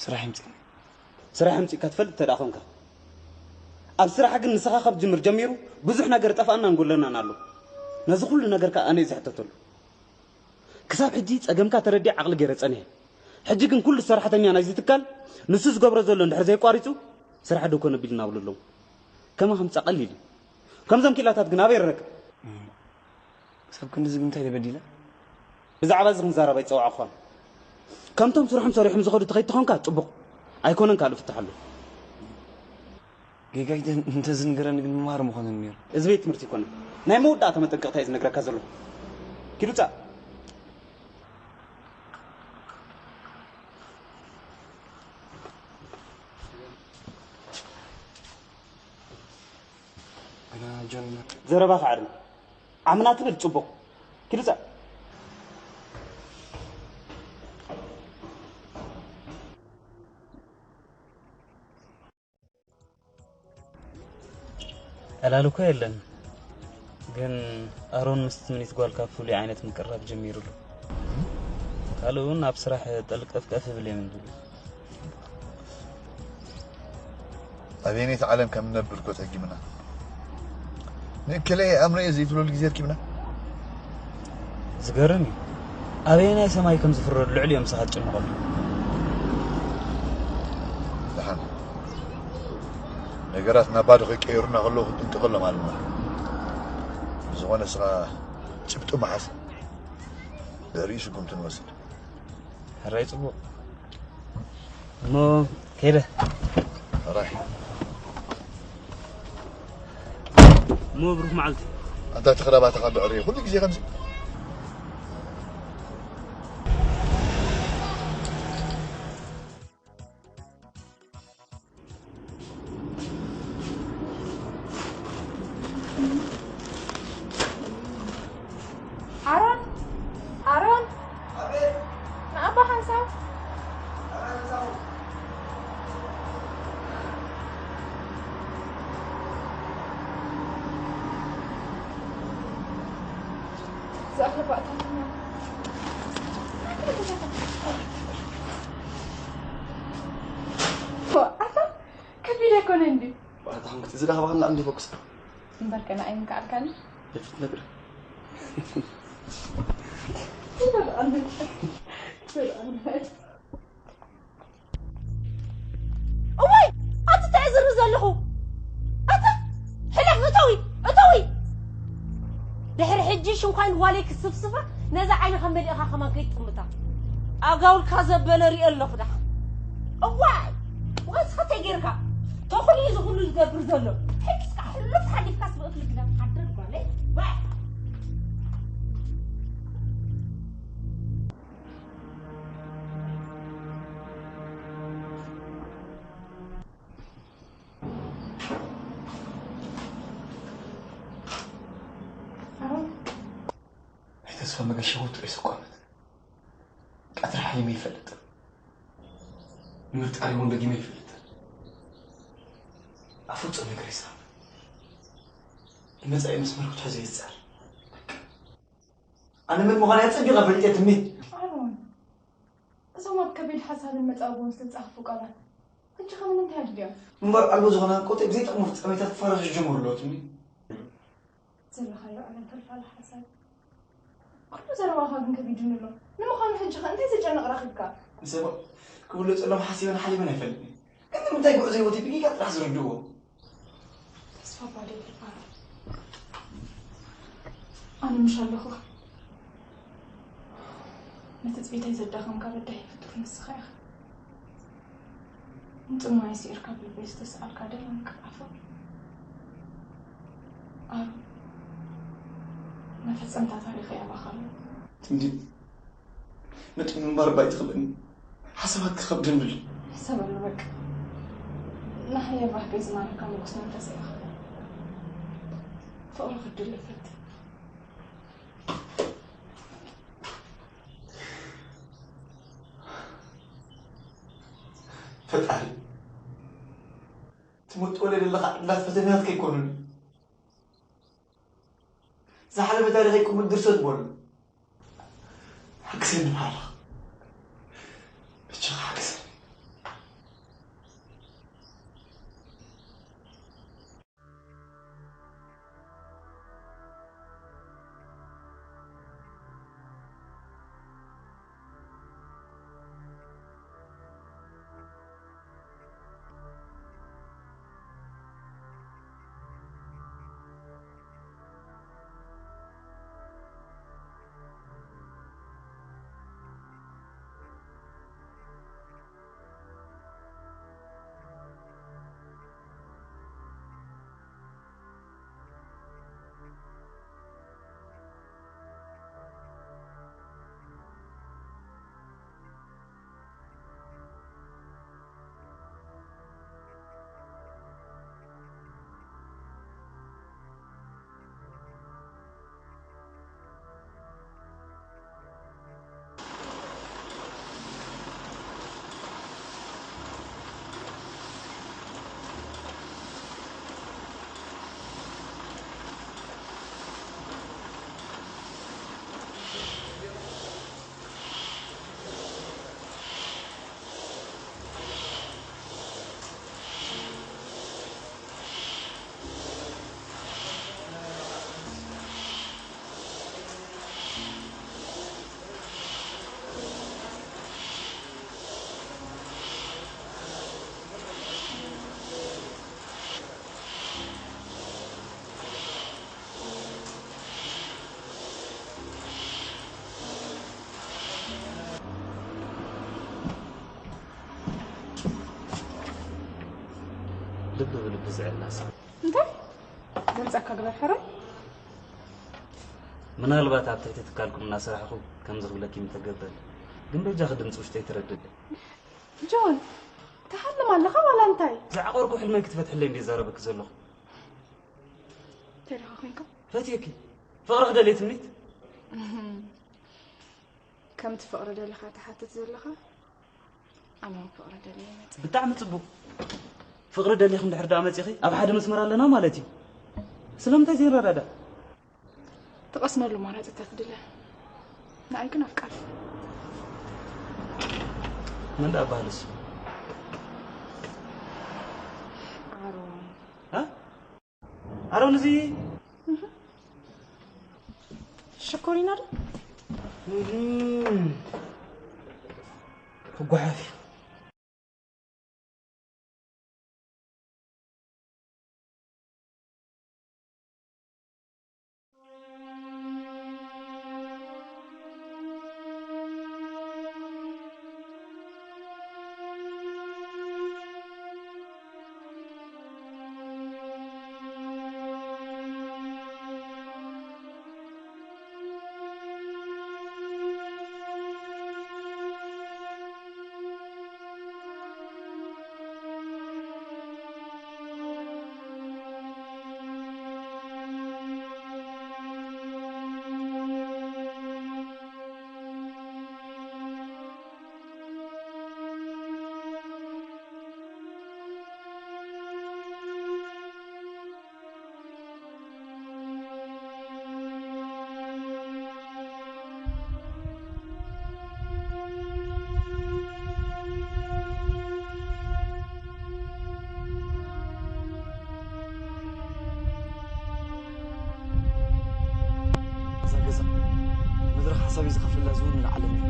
ስራሕ ይምፅእ። ስራሕ ኣምፂእካ ትፈልጥ እንተ ደኣ ኾንካ። ኣብ ስራሕ ግን ንስኻ ካብ ጅምር ጀሚሩ ብዙሕ ነገር ጠፍኣናን ጎለናን ኣሎ። ነዚ ኩሉ ነገር ከኣ ኣነ እየ ዝሕተተሉ። ክሳብ ሕጂ ጸገምካ ተረዲእ ዓቕሊ ገይረ ጸኒሐ። ሕጂ ግን ኩሉ ሰራሕተኛ ናይዚ ትካል ንሱ ዝገብሮ ዘሎ እንድሕር ዘየቋሪጹ ስራሕ ዶ ኮነ ቢልና ኣብሉ ኣለዉ። ከማኻ ምጻእ ቀሊል እዩ። ከምዞም ኪላታት ግን ኣበይ ረክብ? ክሳብ ክንድዚ ግን እንታይ ኢለ በዲለ? ብዛዕባ እዚ ክንዛረብ ኣይጸዋዕኳን። ከምቶም ስርሖም ሰሪሖም ዝኸዱ ትኸይድ ተኾንካ ጽቡቕ። ኣይኮነን ካልእ ፍታሕ ኣሎ። ጌጋይ እንተዝንገረኒ ግን መምሃሪ ምኾነኒ ነይሩ። እዚ ቤት ትምህርቲ ኣይኮነን። ናይ መወዳእታ መጠንቀቕታ እየ ዝነግረካ ዘለኹ። ኪድ ውጻእ። ግና ጆን ዘረባኻ ኣዕርም። ዓምና ትብል ጽቡቕ። ኪድ ውጻእ። ዕላል እኮ የለን፣ ግን ኣሮን ምስ ትምኒት ጓልካ ፍሉይ ዓይነት ምቅርራብ ጀሚሩ ኣሎ። ካልእ እውን ኣብ ስራሕ ጠልቀፍቀፍ እብል እየ ምንድሉ። ኣበየነይቲ ዓለም ከም ንነብር እኮ ጸጊምና። ንእከለ ኣምረየ ዘይትብለሉ ግዜ ርኪብና። ዝገርም እዩ። ኣበየናይ ሰማይ ከም ዝፍረዱ ልዕሊኦም ምሳኻ ትጭነቐሉ። ደሓን ነገራት ናብ ባዶ ከይቀየሩና ከለዉ ክንጥንቀቐሎም ኣለና። ብዝኾነ ንስኻ ጭብጢ ምሓዝ፣ ድሕሪኡ ስጉምቲ ንወስድ። ሕራይ ጽቡቕ እሞ ከይደ። ሕራይ እሞ ብሩኽ መዓልቲ። ኣንታ ተኸራባተኻ ብዕረየ ኩሉ ግዜ ከምዚ። ኣሮን ኣሮን ንኣባ ሓንሳብ ዝኣኽል ባእታትና ኣታ ከቢድ ኣይኮነን ድዩ? ባእታኹም ክትዝራኸባኽና እንዲ ፈኩስ እምበርከ ንኣይ ምከኣልካኒ። ኣይፍትነግር እዋይ ኣቲ እንታይ ዝርኢ ዘለኹ ኣታ ሕለፍ እተዊ እተዊ ድሕሪ ሕጂ ሽንኳይን ጓለይ ክስፍስፋ ነዛ ዓይንኻ መሊእኻ ከማን ከይትጥምታ ኣጋውልካ ዘበለ ሪኦ ኣለኹ ዳ እዋይ ወስኸተይ ጌርካ ተኹሉ እዚ ኩሉ ዝገብር ዘሎ ሕጂ እስካ ሕሉፍ ሓሊፍካ ስብእክ ልግደፍ ሓድር ጓለይ ባይ እቶም መገሻ ወትሩ የስቋምት። ቀትሪ ሓሊመ ይፈልጥ። ንምፍጣሪ እውን ደጊመ ይፈልጥ። ኣብ ፍጹም ነገር ይስራብ። ንመጻኢ መስመር ክትሕዞ ይጽዕር። ኣነ መን ምዃነይ ኣጸቢቐ ፈሊጠ ትምኒት። ኣሮን፣ እዞም ኣብ ከቢድ ሓሳብን መጻብቦን ዝተጻሕፉ ቃላት፣ ሕጂ ኸ ንምንታይ ኣድልዮም? እምበር ኣሎ ዝኾነ ሃንቀውተይ ብዘይጠቕሙ ፍጻሜታት ክፋረሱ ይጅምሩ ኣለዉ ትምኒት። ዘለኻዮ ዓለም ፈልፋሊ ሓሳብ። ኩሉ ዘረባኻ ግን ከቢዱኒ ኣሎ። ንምዃኑ ሕጂ ኸ እንታይ ዘጨንቕ ረኺብካ? ንሰባት ክብለጸሎም ሓሲበን ሓሊመን ኣይፈልጥን። ግን ንምንታይ ጉዕዞ ህይወተይ ብጌጋ ጥራሕ ዝርድእዎ? ተስፋ እባ ደይብልካ። ኣነ ምሽ ኣለኹ። ነቲ ትጽቢተይ ዘዳኸምካ በዳሂ ፍጡር ንስኻ ኢኻ። ንጽማይ ስዒርካ ብልበይ ዝተስኣልካ ደም ክጣፍእ። ኣሩ፣ መፈጸምታ ታሪኸይ ኣባኻ ኣሎ። ትምኒት፣ ነቲ ምንባር እባ ኣይትኽእልኒ። ሓሳባት ክኸብደኒ ኣሎ። ሕሰበሉ በቃ። ንሓየር ባህገይ ዝማረካ ንጉስ መንፈስ ኢኻ። ፍቕሪ ክድል ፈትን። ፈጣሪ፣ ትመጥወለ ዘለኻ ዕድላት ፈተናታት ከይኮኑኒ። ዝሓለፈ ታሪኸይ ቅሙጥ ድርሰት በሉ። ሓግዘኒ ብሓለኻ። ብቻኻ ሓግዘኒ። ልቢ ብልቢ ዝዕላ ሰብ። እንታይ ዘምጻካ ግበር ሕራይ? ምናልባት ኣብ ትሕቲ ትካልኩም እናሰራሕኹ ከምዚ ክብለኪ ምተገብረኒ። ግን በጃኺ ድምፂ ውሽጠይ ትረድለይ። ጆን፣ ትሓልም ኣለኻ ዋላ እንታይ? ዝዓቐርኩ ሕልመይ ክትፈትሕለይ እንድየ ዛረበኪ ዘለኹ። እንታይ ደኻ ኮንካ? ፈትየኪ። ፍቕሪ ክደልየ ትምኒት? እህም። ከምቲ ፍቕሪ ደሊኻ ትሓትት ዘለኻ፣ ኣነ እውን ፍቕሪ ደልየ ይመጽእ። ብጣዕሚ ጽቡቕ። ፍቕሪ ደሊኺ እንድሕር ደኣ መጺኺ፣ ኣብ ሓደ መስመር ኣለና ማለት እዩ። ስለምንታይ ዘይንረዳዳእ? ትቐስመሉ ኣማራጺታት ድለ። ንኣይ ግን ኣፍቃሪ። መን ደኣ በሃል እሱ? ኣሮን። እ? ኣሮን እዚ ሽኮሪና ዶ? እህም። ክጓሓፍ እዩ። ሰብ እዩ ዝኸፍለላ ዝውን ንዓለም እዩ።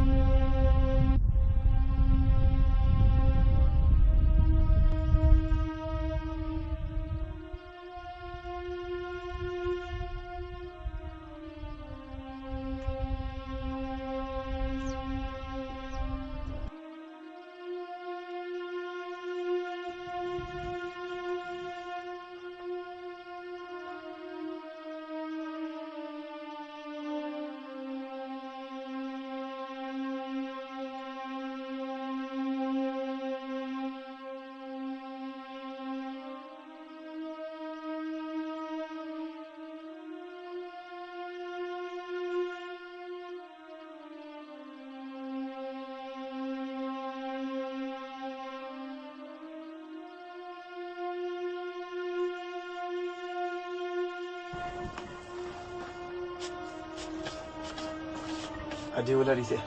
ኣደይ ወላዲት እያ።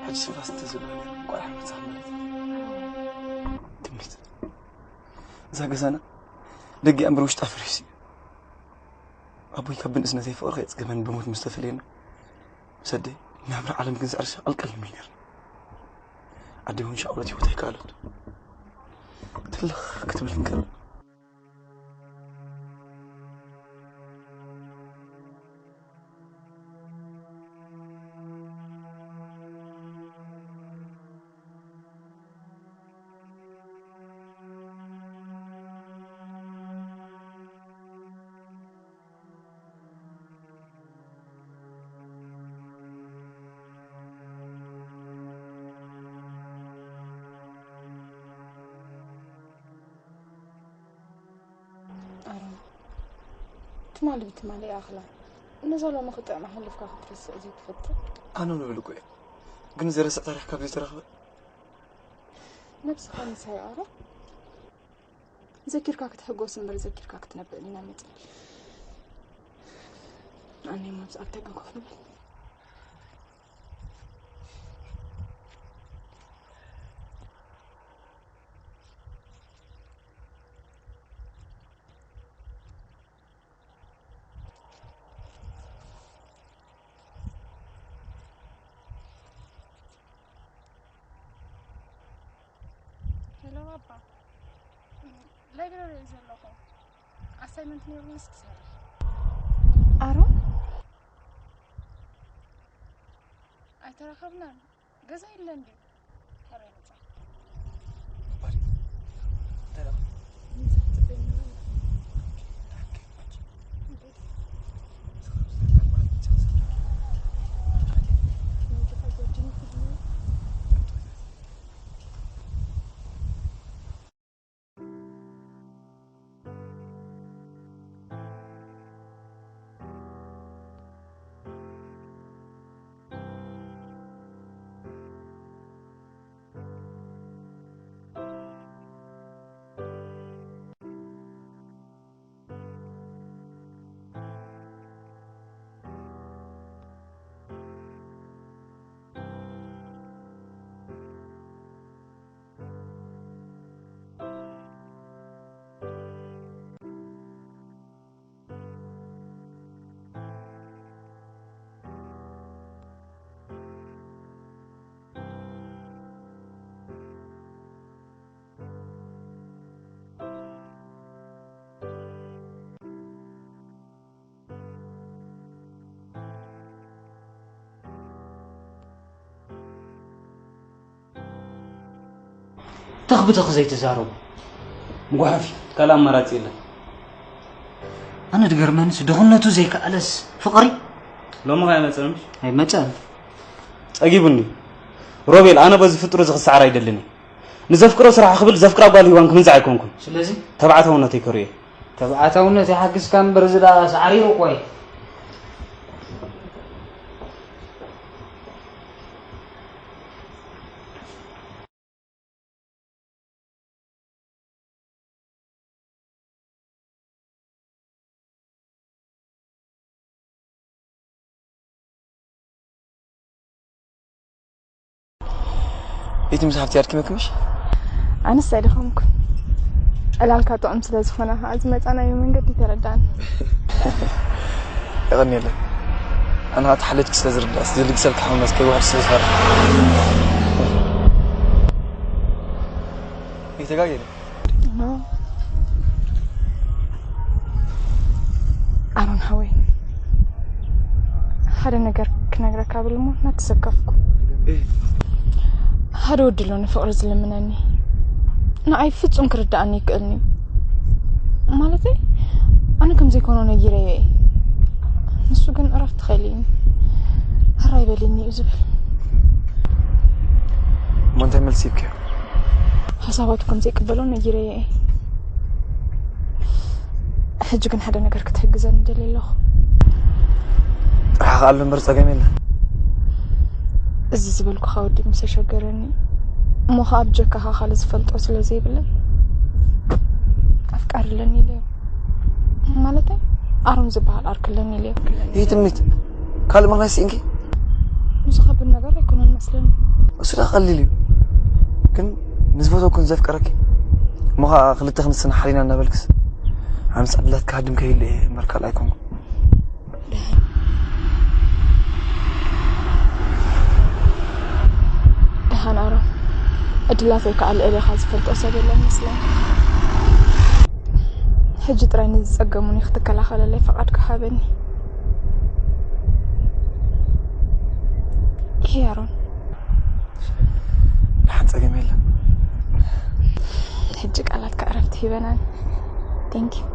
ሕጂ ስንፋስ እንተዝህልዋ ነይሩ፣ እንቋዕ ሓመጻኻ ማለት እዩ። ትምኒት፣ እዛ ገዛና ደጊኣ እምበር ውሽጣ ፍሪስ እዩ። ኣቦይ ካብ ብንእስነተይ ፍቕሪ ከየጽገበኒ ብሞት ምስ ተፈለየና፣ ምስ ኣደይ ናብራ ዓለም ክንስዕር ሸቐልቀል ንብል ነይርና። ኣደይ እውን ሻቕሎት ህይወት ኣይከኣለቶ። ትልኽ ክትብል እንከላ፣ ኣሮን፣ ትማሊ ብትማሊ ይኣኽላ። ነዛ ሎሚ ክጥዕማ ከለፍካ ክትርስዕ ዘይትፈቱ። ኣነ ንብል እኮ እየ። ግን ዘረስዕ ታሪኽ ካብ ዘይተረኽበ። ነብስኻ ምሳይ ኣሮን። ዘኪርካ ክትሕጎስ እምበር ዘኪርካ ክትነብዕ ኢና መጺና። ኣነ እሞ ኣብዚ ኣብ ደገ ኮፍ ንብል። ሄሎ ባባ፣ ላይብረሪ እየ ዘለኹ። ኣሳይመንት ነይሩኒ እስኪ ሰሪ። ኣሮን? ኣይተራኸብናን። ገዛ የለን ድዩ? ካበይ መጻ? ተኽ ብተኽ ዘይትዛረቡ። ምጉሓፍ እዩ። ካልእ ኣማራጺ የለን። ኣነ ድገርመንስ ድኽነቱ ዘይከኣለስ ፍቕሪ ሎሚ ከኣ ኣይመጸን ምሽ? ኣይመጸን። ጸጊቡኒ። ሮቤል፣ ኣነ በዚ ፍጥሩ እዚ ክሰዓር ኣይደልን እየ። ንዘፍቅሮ ስራሕ ክብል ዘፍቅራ ጓል ሂዋን ክምንዝዕ ኣይኮንኩን። ስለዚ? ተባዕታውነተይ ከርእዮ። ተባዕታውነት ይሓግዝካ እምበር እዚ ደኣ ሳዕሪ እዩ ቆይ። ቤቲ ምስ ሃብቲ ኣድኪመኪ ምሽ? ኣነስ ኣይደኸምኩን። ዕላልካ ጥዑም ስለ ዝኾነ ከዓ ዝመፃናዮ መንገዲ ተረዳእኒ። የቐንየለይ። ኣነ ኸኣ ተሓለጅኪ ስለ ዝርዳእ፣ ዝልግሰልኪ ሓውናስ ከይወሕድ ስለ ዝፈርሕ። ይተጋገለ። ኖ። ኣሮን ሓወይ፣ ሓደ ነገር ክነግረካ ብል እሞ እናተሰከፍኩ። እህ። ሓደ ወዲ ኣሎ ንፍቕሪ ዝልምነኒ። ንዓይ ፍጹም ክርድኣኒ ይክእልኒ። ማለተይ፣ ኣነ ከም ዘይኮኖ ነጊረዮ እየ። ንሱ ግን እረፍቲ ከይልኒ፣ ህራይ በሊኒ እዩ ዝብል። እሞ እንታይ መልሲ ሂብክዮ? ሓሳባቱ ከም ዘይቅበሎ ነጊረዮ እየ። ሕጂ ግን ሓደ ነገር ክትሕግዘኒ ደልየ ኣለኹ። ጥራሕ ከኣ ኣሎ እምበር ጸገም የለን። እዚ ዝበልኩኻ ወዲ ምስ ኣሸገረኒ፣ እሞ ኸኣ ብጀካኻ ካልእ ዝፈልጦ ስለ ዘይብለይ፣ ኣፍቃሪ ኣለኒ ኢለዮ። ማለተይ፣ ኣሮን ዝበሃል ዓርኪ ኣለኒ ኢለዮ። ይህ ትምኒት ካልእ ምኽንያት ስኢንኪ? ዝኸብድ ነገር ኣይኮነን መስለኒ። እሱ ደኣ ቀሊል እዩ። ግን ንዝፈተኩን ዘፍቀረኪ፣ እሞ ኸኣ ክልተ ክንስና ሓሊና እናበልክስ፣ ኣነስ ዕድላት ክሃድም ከይለ እየ እምበር ካልእ ኣይኮንኩ። ደሓን ኣሮን፣ ዕድላተይ ከኣ ልዕሌኻ ዝፈልጦ ሰብ የለን መስለኒ። ሕጂ ጥራይ ንዝጸገሙኒ ክትከላኸለለይ ፈቓድካ ሃበኒ። ይሄ ኣሮን። ደሓን ጸገም የለን። ሕጂ ቃላትካ ዕረፍቲ ሂበናኒ። Thank you።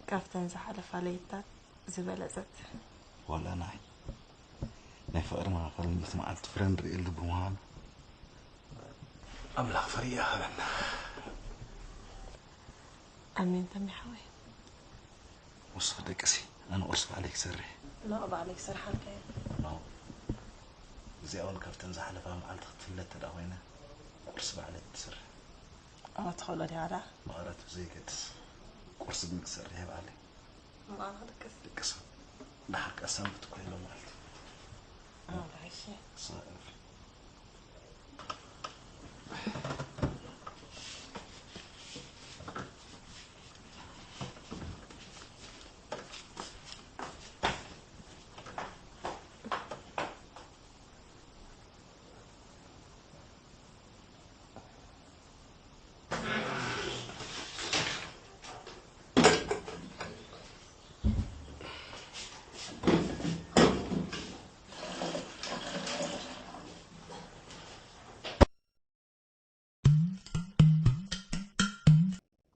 ካብተን ዝሓለፋ ለይታት ዝበለጸት። ዋላ ናይ ናይ ፍቕሪ መኻኸል ሚእቲ መዓልቲ ፍረ ንርእየሉ ብምዃኑ ኣምላኽ ፍርያ ሃበና። ኣሜን ተሜ ሓወይ። ወስኺ ደቅሲ፣ ኣነ ቁርሲ ባዕለይ ክሰርሕ። ኖ፣ ባዕለይ ክሰርሓልካ እየ። ኖ፣ እዚኣ እውን ካብተን ዝሓለፋ መዓልቲ ክትፍለ እንተ ደኣ ኮይና፣ ቁርሲ ባዕለይ ትሰርሕ። ኦ፣ ትኽእሎ ዲኻ ደኣ? መቐረት ብዘየገድስ፣ ቁርሲ ግን ክሰርሕ እየ ባዕለይ። እሞ ኣነ ክድቅስ። ድቅስ። ደሓር ከኣ ሰንብት እኮ ኢሎም መዓልቲ። ኦ፣ ደሓር እሺ። ሰ-፣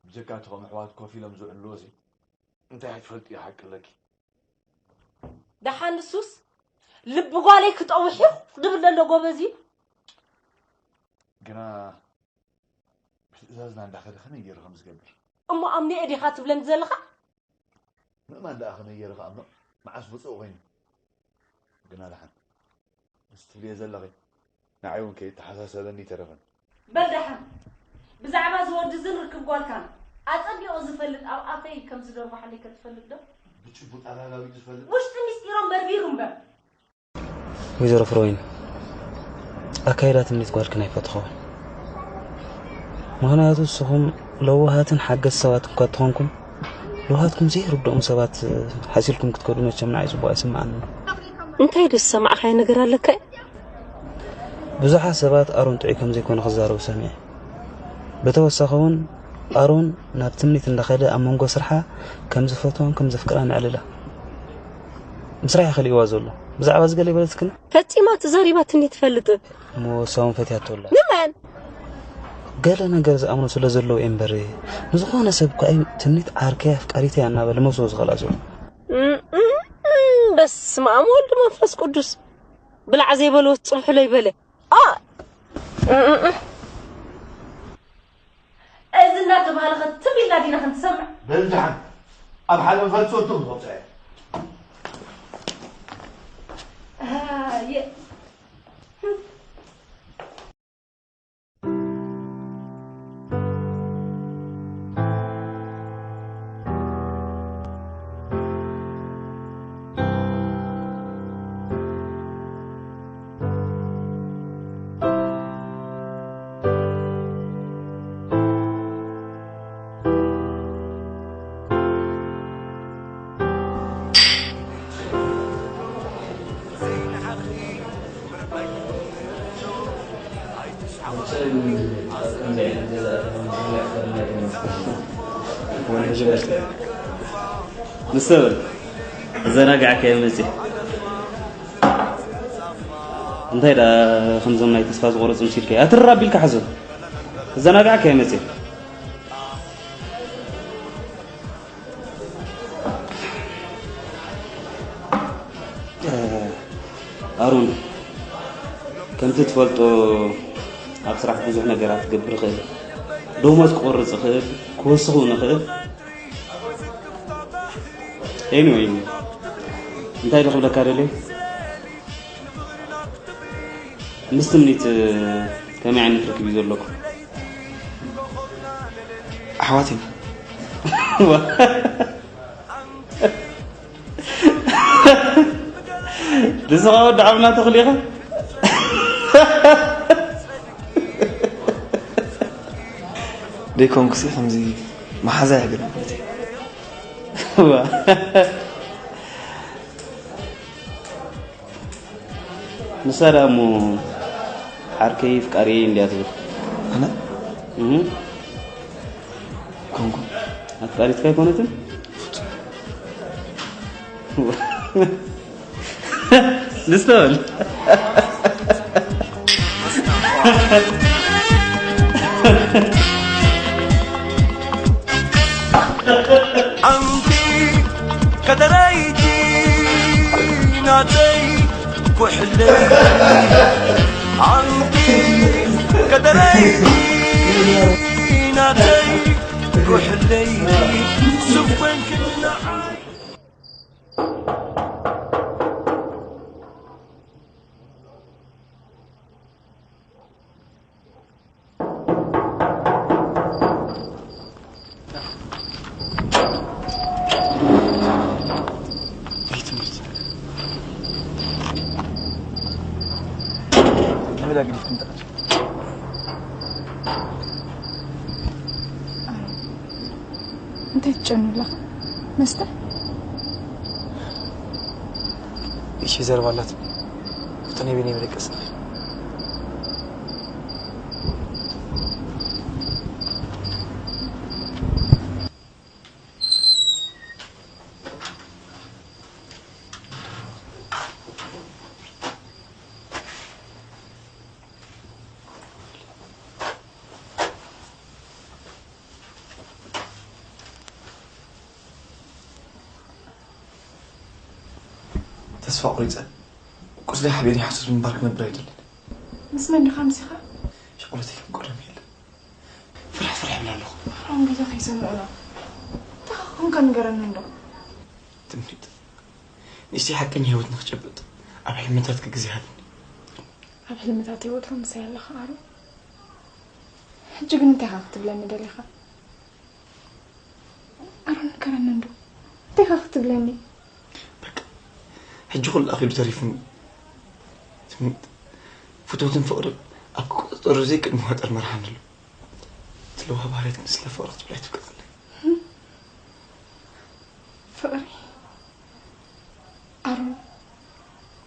ብጀካ እቶም ኣሕዋት ኮፍ ኢሎም ዝዕልዎ እዚ እንታይ ኣይትፈልጥዮ ሓቂ ኣለኪ። ደሓን ንሱስ ልቢ ጓለይ ክጠውሕ እዩ ድብል ዘሎ ጎበዝ እዩ። ግና ብትእዛዝና እንዳኸደ ከመይ ገይሩ ከም ዝገብር። እሞ ኣምኒኤ ዲኻ ትብለኒ ዘለኻ? ምእማን ደኣ ከመይ ገይሩ ክኣምኖ? መዓስ ብፁዕ ኮይኑ? ግና ደሓን ምስ ትብልዮ ዘለኺ ንዓይ እውን ከይተሓሳሰበኒ ኣይተረፈን። በል ደሓን ብዛዕባ እዚ ወዲ እዝን ርክብ ጓልካን ኣጸቢቑ ዝፈልጥ ኣብ ኣፈይ ከም ዝደርባሓለይ ከ ትፈልጥ ዶ? ብጭቡጥ ኣጋጋቢጡ ዝፈልጥ? ውሽጢ ሚስጢሮም በርቢሩ እምበር። ወይዘሮ ፍሮይን፣ ኣካይዳ ትምኒት ጓልክን ኣይፈተኽዎን። ምኽንያቱ ንስኹም ለዋሃትን ሓገዝቲ ሰባት እኳ እንተኾንኩም፣ ለውሃትኩም ዘይርድኦም ሰባት ሓሲልኩም ክትከዱ መቸም ንዓይ ጽቡቕ ኣይስምዓንን። እንታይ ዝሰማዕካዮ ነገር ኣለካ? ብዙሓት ሰባት ኣሮን ጥዑይ ከም ዘይኮነ ክዛረቡ ሰሚዐ። ብተወሳኺ እውን ኣሮን ናብ ትምኒት እንዳኸደ ኣብ መንጎ ስርሓ ከም ዝፈትዋን ከም ዘፍቅራን የዕልላ። ምስራሕ እዩ ከሊእዋ ዘሎ። ብዛዕባ እዚ ገለ ይበለትክን? ፈጺማ ተዛሪባትኒ ትፈልጥ? እሞ እሳ እውን ፈትያቶ ኣላ። ንመን? ገለ ነገር ዝኣምኖ ስለ ዘለዎ እየ እምበር፣ ንዝኾነ ሰብ እኳ እዩ ትምኒት ዓርከይ ኣፍቃሪተይ እያ እናበለ መውስቦ ዝኸልኣ ዘሎ። እም፣ እም፣ እም፣ በስመ ኣብ ወልድ መንፈስ ቅዱስ። ብላዕ ዘይበለ ወስ ጽብሕሎ ይበለ። ኣ፣ እም፣ እም፣ እም። እዚ እናተባህለ ኸ ትም ኢልና ዲና ክንሰምዕ? በል ደሓን፣ ኣብ ሓደ መፈለሲ ወጥቶ ክወፅዐ። ኣየ። ንሰብ ዘናጋዕካዮ መጺእ። እንታይ ደኣ ከምዞም ናይ ተስፋ ዝቆረጹ ምሲልካ? ኣትራ ኣቢልካ ሓዞ። ዘናጋዕካዮ መጺእ። ኣሮን፣ ከምቲ ትፈልጦ ኣብ ስራሕ ብዙሕ ነገራት ክገብር ይኽእል። ደሞዝ ክቆርጽ ይኽእል፣ ክወስኽ እውን ይኽእል። ኤኒወይ፣ እንታይ ኢለ ክብለካ ደልየ? ምስ ትምኒት ከመይ ዓይነት ርክብ እዩ ዘለኩም? ኣሕዋት ኢና። ንስኻ ወዲ ዓብና ተኽሊ ኢኻ? ደይኮንኩሲ ከምዚ መሓዛ እያ ገለ ማለት እየ። እዋ። ንሳ ደኣ እሞ ዓርከይ ፍቃሪ እንድያ ትብል። ኣነ? እህ። ኣይኮንኩን። ኣፍቃሪትካ ኣይኮነትን? ፍጹም። ንስተውል። ኣንቲ ከተረይቲ ናተይ ኩሕለይ፣ ኣንቲ ከተረይቲ ናተይ ኩሕለይ፣ ስብ ኮንክኒ ንዓይ። ቤት ትምህርቲ። ንብላ ግዲፍ ክንጠቐት። እንታይ ትጨኑ ኣለኻ? መስተ? እሺ፣ ዘረባ ኣላት። ፍጡነይ በይነይ መደቀሲ። ተስፋ ቆሪጸ፣ ቁስለይ ሓቢረ ሓሶት ምንባር ክነብር ኣይደልን። ምስ መን ዲኻ ምሲኻ? ሸቆለተይ ከም ቀደም የለን። ፍርሕ ፍርሕ ይብል ኣለኹ። ኣሁን ገዛ ከይሰምዑና። እንታይ ኮንካ ንገረኒ እንዶ። ትምኒት፣ ንእሽተይ ሓቀኛ ህይወት ንኽጨብጥ ኣብ ሕልምታት ግዜ ሃብኒ። ኣብ ሕልምታት ህይወት ምሳይ ኣለኻ ኣሮን። ሕጂ ግን እንታይ ኢኻ ክትብለኒ ደሊኻ? ኣሮን ንገረኒ እንዶ። እንታይ ኢኻ ክትብለኒ? በቃ፣ ሕጂ ኩሉ ኣኺሉ ተሪፉኒ። ትምኒት፣ ፍትወትን ፍቕርን ኣብ ክቁጽጸሩ ዘይክእል መዋጥር መርሓኒ ኣሎ። እቲ ለዋህ ባህርያት ግን ስለ ፍቕሪ ክትብል ኣይትፍቀደለይ። ፍቕሪ? ኣሮን፣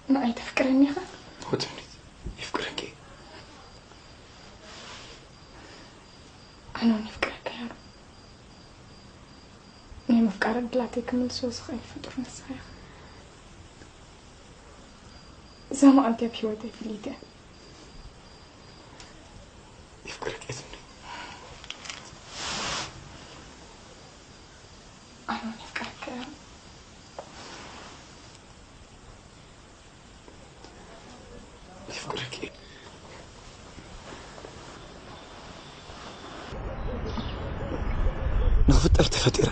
ንዓይ ተፍቅረኒ ኢኻ? እወ ትምኒት፣ የፍቅረኪ እየ። ኣነ እውን የፍቅረካ እየ ኣሮን። ናይ ምፍቃር ዕድላተይ ክምልሶ ዝኽእል ፍጡር ንስኻ ኢኻ። እዛ መዓልቲ ኣብ ህይወተይ ፍልይቲ እያ። የፍቅረኪ እየ ትምኒት። ኣነ እውን የፍቅረካ እየ። የፍቅረኪ። ንኽፍጠር ተፈጢረ፣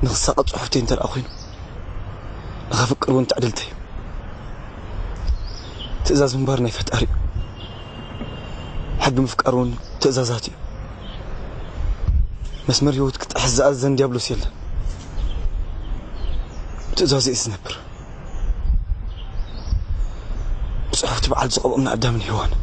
ንኽሳቐ ጽሑፍተይ እንተ ደኣ ኮይኑ፣ ንኸፍቅር እውን ትዕድልተይ እዩ። ትእዛዝ ምንባር ናይ ፈጣሪ እዩ። ሕጊ ምፍቃር እውን ትእዛዛት እዩ። መስመር ህይወት ክጥሕስ ዝኣዘን ዲያብሎስ የለን። ትእዛዙ እዩ ዝነብር። ብጽሑፍቲ በዓል ዝቐብኦም ንኣዳምን ሄዋንን።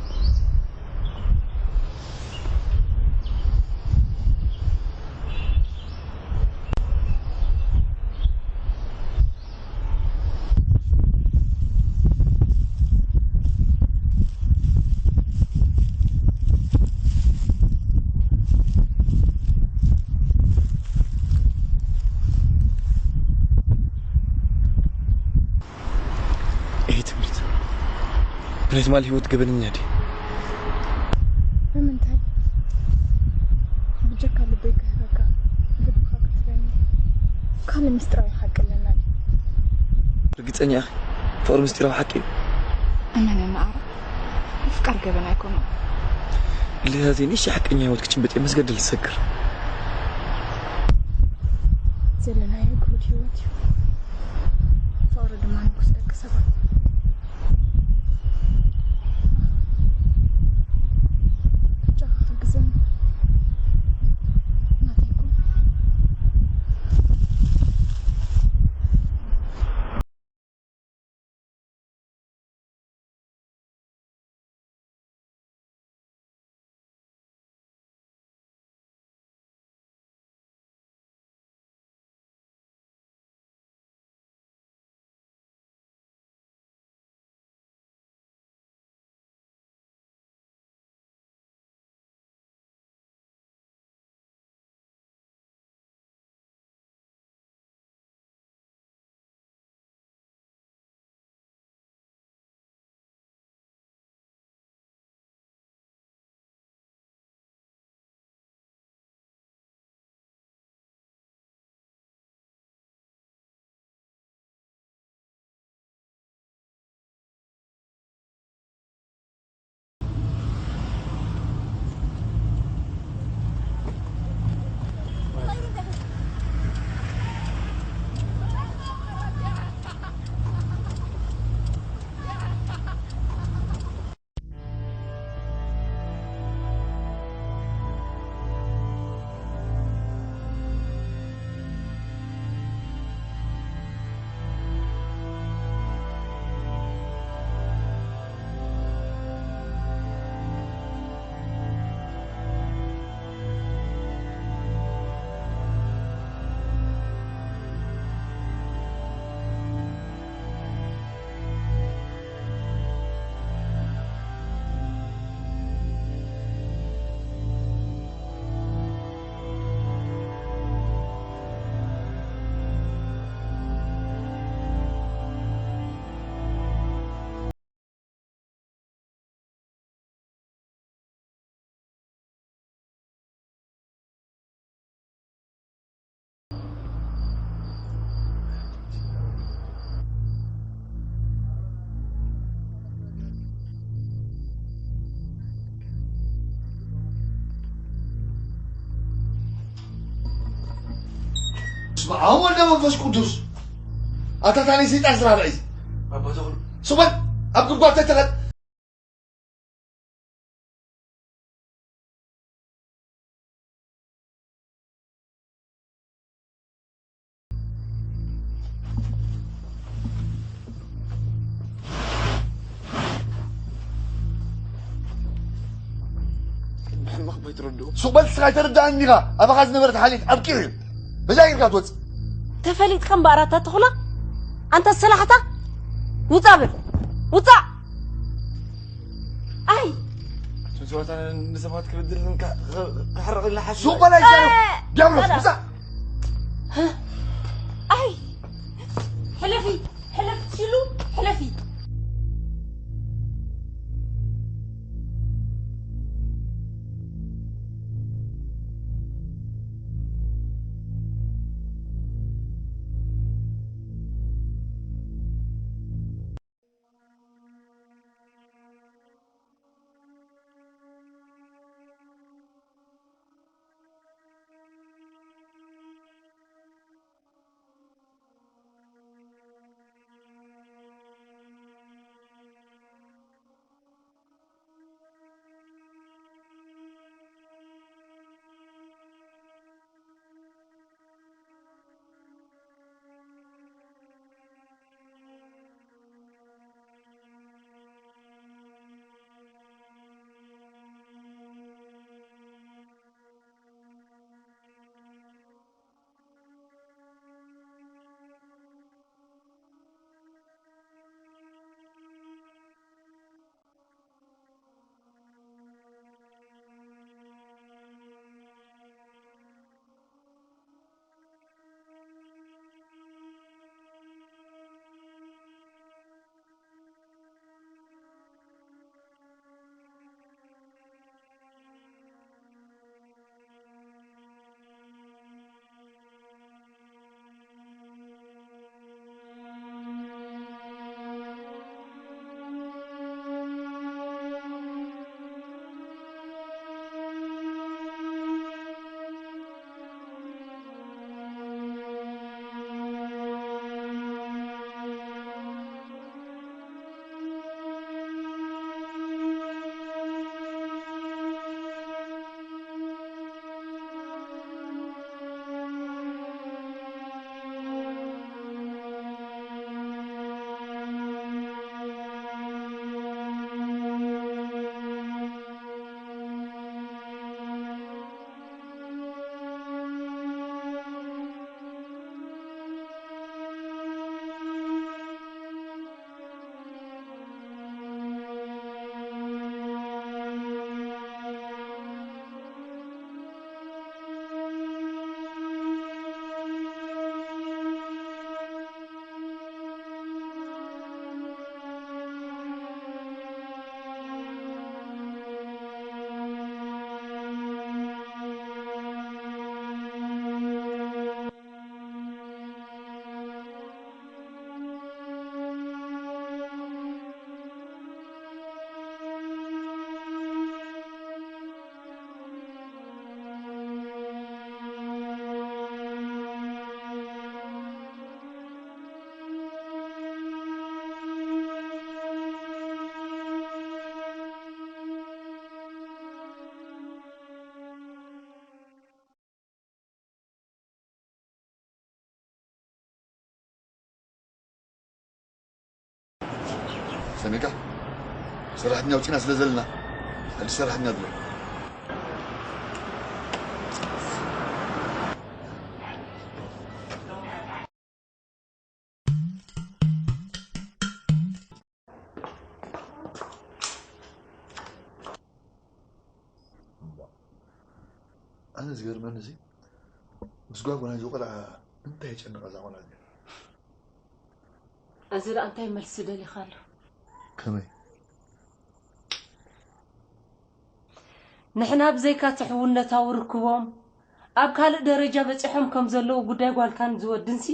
ናይ ትማሊ ህይወት ገበነኛ ድዩ? ብምንታይ? ብጀካ ልበይ ክህበካ፣ ልብኻ ክትህበኒ ካልእ ምስጢራዊ ሓቂ ኣለና ድዩ? ርግጸኛ ኢኺ? ፍቕሪ ምስጢራዊ ሓቂ እዩ። እመነኒ ኣረ፣ ምፍቃር ገበን ኣይኮነን። ልያዘይ ንእሽተይ ሓቀኛ ህይወት ክጭብጥ እየ መስገዲ ልሰግር። ዘለናዮ ግሁድ ህይወት እዩ። ፍቕሪ ድማ ንጉስ ደቂ ሰባት። ብቻ ሓግዘኒ ናተይ እኮ። ስመ ኣብ ወልደ መንፈስ ቅዱስ ኣታ ታኒ ሰይጣን ስራሕ ርኣይ ኣባ ተኽሉ ስበል ኣብ ጉድጓድ ተተኸል ሕመቕ በይትረድኡ ሱቕ በል ንስኻ ኣይተረዳእን ኢኻ ኣባኻ ዝነበረ ተሓሊፍ ኣብቂዑ እዩ በዛ ጌርካ ትወፅእ ተፈሊጥካ እምበኣር ኣታ ተኹላ ኣንታ ሰላሕታ ውፃ በል ውፃእ ኣይ ንሰባት ክብድል ክሕረቕ ኢልና ሓሱ ሱቕ በል ኣይዛረብ ዲያብሎስ ውፃእ ኣይ ሕለፊ ሕለፊ ሽሉ ሕለፊ ሰሚዕካ? ሰራሕተኛ ውፂና ስለ ዘለና ሓድሽ ሰራሕተኛ ድለ። ኣነ ዝገርመኒ እዚ ምስ ጓጉና እዚ ቆልዓ እንታይ የጨንቐ እዛ ቆልዓ እዚኣ? እዚ ደኣ እንታይ መልሲ ደሊኻ ኣሎ? ከመይ? ንሕና ብዘይካ ትሕውነታዊ ርክቦም ኣብ ካልእ ደረጃ በጺሖም ከም ዘለዉ ጉዳይ ጓልካን ዝወድንሲ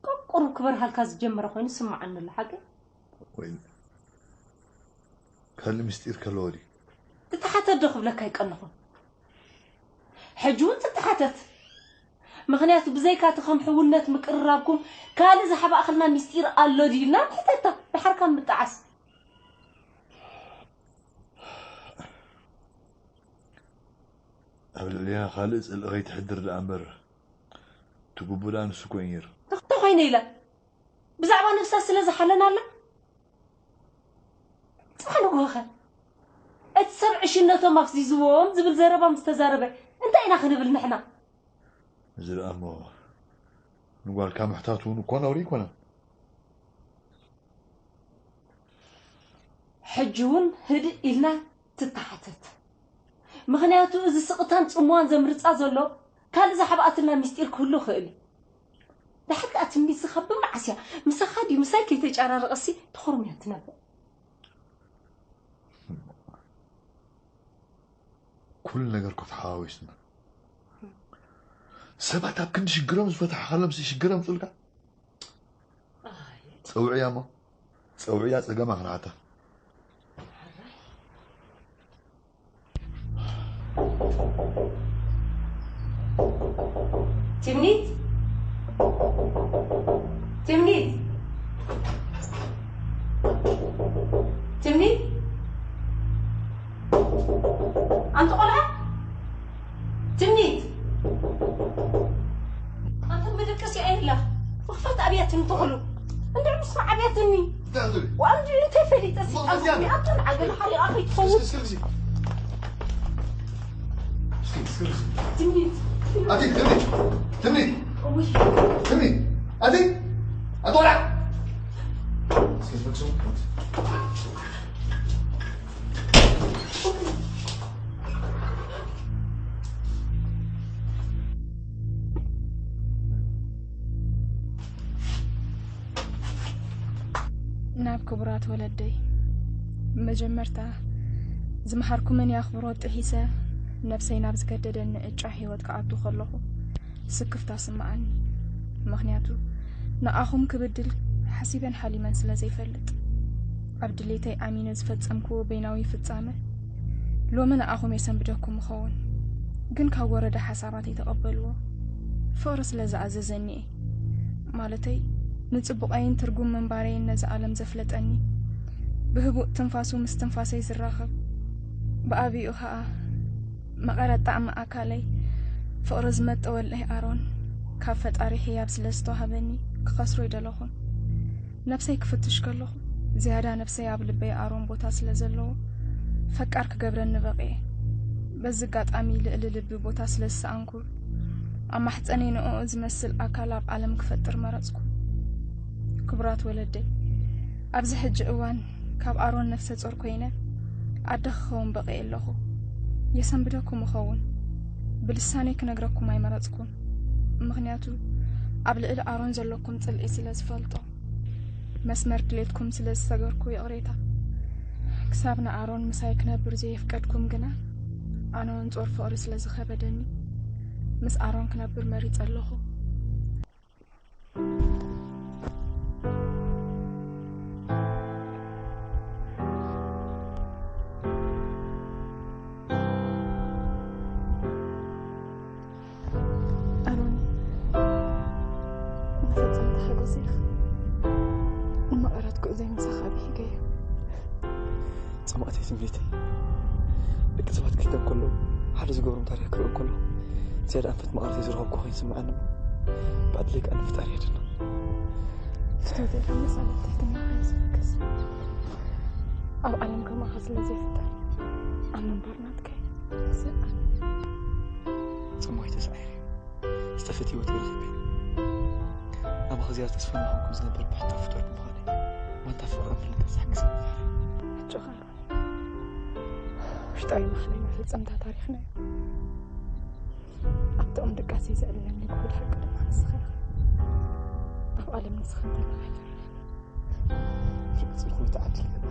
ቀቁሩብ ክበርሃልካ ዝጀመረ ኮይኑ ስምዓኒ ኣሎ ሓቂ። ወይ ካልእ ምስጢር ከለዎ ድዩ? ትተሓተት ዶ ክብለካ ኣይቀንኹን። ሕጂ እውን ትተሓተት። ምኽንያቱ ብዘይካቲ ከም ሕውነት ምቅርራብኩም ካልእ ዝሓባእኽልና ምስጢር ኣሎ ድዩ ኢልና ንሕተታ። ድሓርካ ምጥዓስ። ኣብ ልዕሊና ካልእ ጽልኢ ከይትሕድር ደኣ እምበር ትግቡ ደኣ ንሱ እኮ እዩ ነይሩ። ተኾይነ ኢለ ብዛዕባ ነብሳ ስለ ዝሓለና ኣላ። ጽባሕ ንግሆኸ እቲ ሰብ ዕሽነቶም ኣፍዚዝዎም ዝብል ዘረባ ምስ ተዛረበ እንታይ ኢና ክንብል ንሕና? እዚ ደኣ እሞ ንጓልካ ምሕታት እውን እኮ ነውሪ ኣይኮነን። ሕጂ እውን ህድእ ኢልና ትተሓተት። ምኽንያቱ እዚ ስቕታን ጽምዋን ዘምርጻ ዘሎ ካልእ ዝሓብኣትና ምስጢር ክህሉ ይኽእል እዩ። ድሓር ከኣ ትምኒት ዝኸብብ መዓስ እያ? ምሳኻ ድዩ ምሳይ ከይተጨራረቐሲ ተኾርምያ ትነብር። ኩሉ ነገር እኮ ተሓዋዊስና። ሰባት ኣብ ክንዲ ሽግሮም ዝፈትሓኻሎም ሲ ሽግሮም ጽልካ ጸውዕያ እሞ ጸውዕያ ጸገማ ክንሓታ። ትምኒት ትምኒት ትምኒት ኣንቲ ቆልዓ ትምኒት ኣንተ መደቀሲ ኣይላ መኽፈት ኣብያትኒ ተኽሉ እንድዕ ምስ ዓብያትኒ ወኣንዲ እንታይ ፈሊጠ ሲጣን ኣቱን ዓገል ሓሪቓ ከይትኸውን ትምኒት ትምኒት ትምኒት ትምኒት ትምኒት ኣቲ ኣቲ ቆልዓ ናብ ክቡራት ወለደይ፣ ብመጀመርታ ዝመሃርኩመን ኣኽብሮት ጥሒሰ ነብሰይ ናብ ዝገደደኒ ዕጫ ህይወት ክኣቱ ከለኹ ስክፍታ ስምዓኒ። ምኽንያቱ ንኣኹም ክብድል ሓሲበን ሓሊመን ስለ ዘይፈልጥ። ኣብ ድሌተይ ኣሚነ ዝፈጸምክዎ በይናዊ ፍጻመ ሎሚ ንኣኹም የሰንብደኩም እኸውን። ግን ካብ ወረደ ሓሳባት ይተቐበልዎ። ፍቕሪ ስለ ዝኣዘዘኒ እየ። ማለተይ ንጽቡቐይን ትርጉም ምንባረይን ነዚ ዓለም ዘፍለጠኒ፣ ብህቡእ ትንፋሱ ምስ ትንፋሰይ ዝራኸብ፣ ብኣቢኡ ኸኣ መቐረት ጣዕሚ ኣካለይ ፍቕሪ ዝመጠወለይ ኣሮን ካብ ፈጣሪ ህያብ ስለ ዝተዋህበኒ ክኸስሮ ኣይደለኹን። ነብሰይ ክፍትሽ ከለኹ ዝያዳ ነብሰይ ኣብ ልበይ ኣሮን ቦታ ስለ ዘለዎ ፈቃር ክገብረኒ በቕየ። በዚ ኣጋጣሚ ልእሊ ልቢ ቦታ ስለ ዝሰኣንኩ ኣብ ማሕጸነይ ንእኡ ዝመስል ኣካል ኣብ ዓለም ክፈጥር መረጽኩ። ክቡራት ወለደይ፣ ኣብዚ ሕጂ እዋን ካብ ኣሮን ነፍሰ ጾር ኮይነ ኣደ ክኸውን በቒየ ኣለኹ። የሰንብደኩም እኸውን። ብልሳነይ ክነግረኩም ኣይመረጽኩን። ምኽንያቱ ኣብ ልዕሊ ኣሮን ዘለኩም ጽልኢ ስለ ዝፈልጦ። መስመር ድሌትኩም ስለ ዝሰገርኩ ይቕሬታ። ክሳብ ንኣሮን ምሳይ ክነብር ዘየፍቀድኩም ግና ኣነ ኣንጾር ፍቕሪ ስለ ዝኸበደኒ ምስ ኣሮን ክነብር መሪጸ ኣለኹ። ኣሮኒ፣ ብፍጹም ተሓጎስ ኢኻ። ንመቐረት ጉዕዞይ ምሳኻ ብሂገዮ። ጸማእተይ ትምኒተይ፣ ደቂ ሰባት ክሒዶም ከለዉ ሓደ ዝገብሮም ታሪኽ ክርኢ ከለኹ ዝያዳ ኣንፈት መቐረተይ ዝረኸብኩ ኮይኑ ይስምዓኒ እሞ ብዕድለይ ከኣ ንፍጣሪ የድንቕ። ፍትወተይ ካብ ነጻነት ትሕትና እዩ ዝብገስ። ኣብ ዓለም ከማኻ ስለ ዘይፍጠር ኣብ ምንባር ናትካ እዩ። ስእን። ጽምዋይ ተሳዒረ። ዝጠፈት ህይወት ይረኽብ። ናባኻ ዝያዳ ተስፋ እናሃብኩ ዝነበር ብሕቶ ፍጡር ብምዃነይ፣ ዋንታ ፍቕሪ ምፍላጥ ዝሓግዘኒ። ኣጆኻ። ውሽጣዊ ምኽንያት ፍጽምታ ታሪኽና እዩ። ኣብቲ ኦም ድቃሰይ ዘዕልለኒ ግሁድ ሓቂ ድማ ንስኻ ኢኻ። ኣብ ዓለም ንስኻ እንተለኻ ኣይተርፍን። ፍጹም ክፉት ዓዲ ኣለና።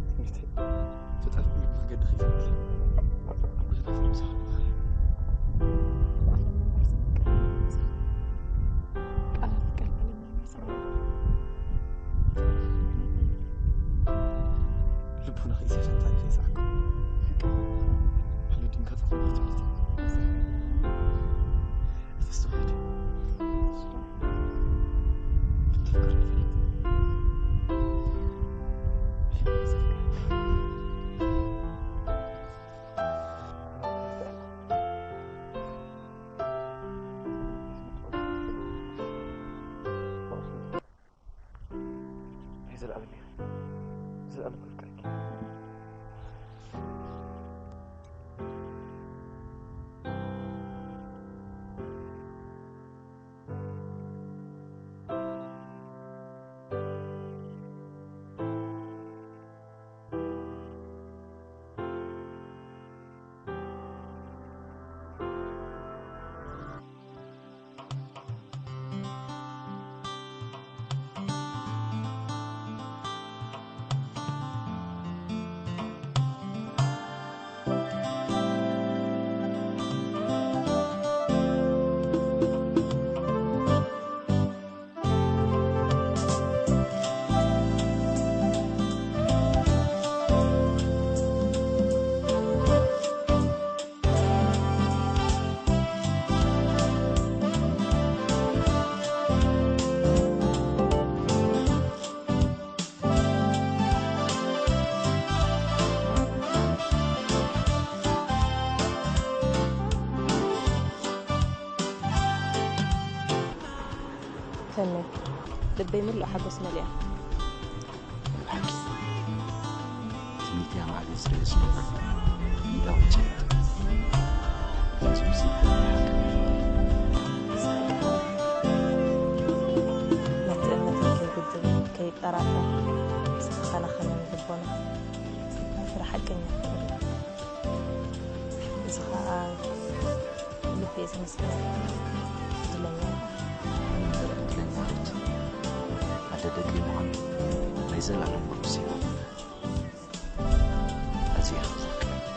ትምህርቲ ፈጣሪ ኩሉ መገዲ ሒዙ። ኣብ ጎደና ፍቕሪ ምሳኻ ንመሃር። ቃላት ቀልቀል ልቦና ከይሰሓት ታሪኽ ይስዓብ። ወለዲንካ ተኾይኑ ትምህርቲ ተስተውዕል። ብትፍቅር ንፈልጥ። ናይ ዘላለም እየ። ዘላለም ከፍቅረኪ። ከመይ? ልበይ ምሉእ ሓጎስ መሊኣ። ብሓቂ ትምኒተይ ኣማዕቢለ ስለ ዝሰማዕኩ እንዳወጨ። እዚ ምስቲ ሓቂ ነቲ እምነተይ ከይጉድል ከይጠራጠር ንስኻ ከላኸለኒ ልቦና። ፍረ ሓቀኛ ፍቕሪ። እዚ ኸኣ ልበይ ዘመስግነካ። ዕድለኛ ኢኻ። እምበር ዕድለኛ ሩት፣ ኣደ ደቀይ ምዃን ናይ ዘላለም ቅዱስ እዩ። ኣዝየ እየ ዘፍቅረኪ።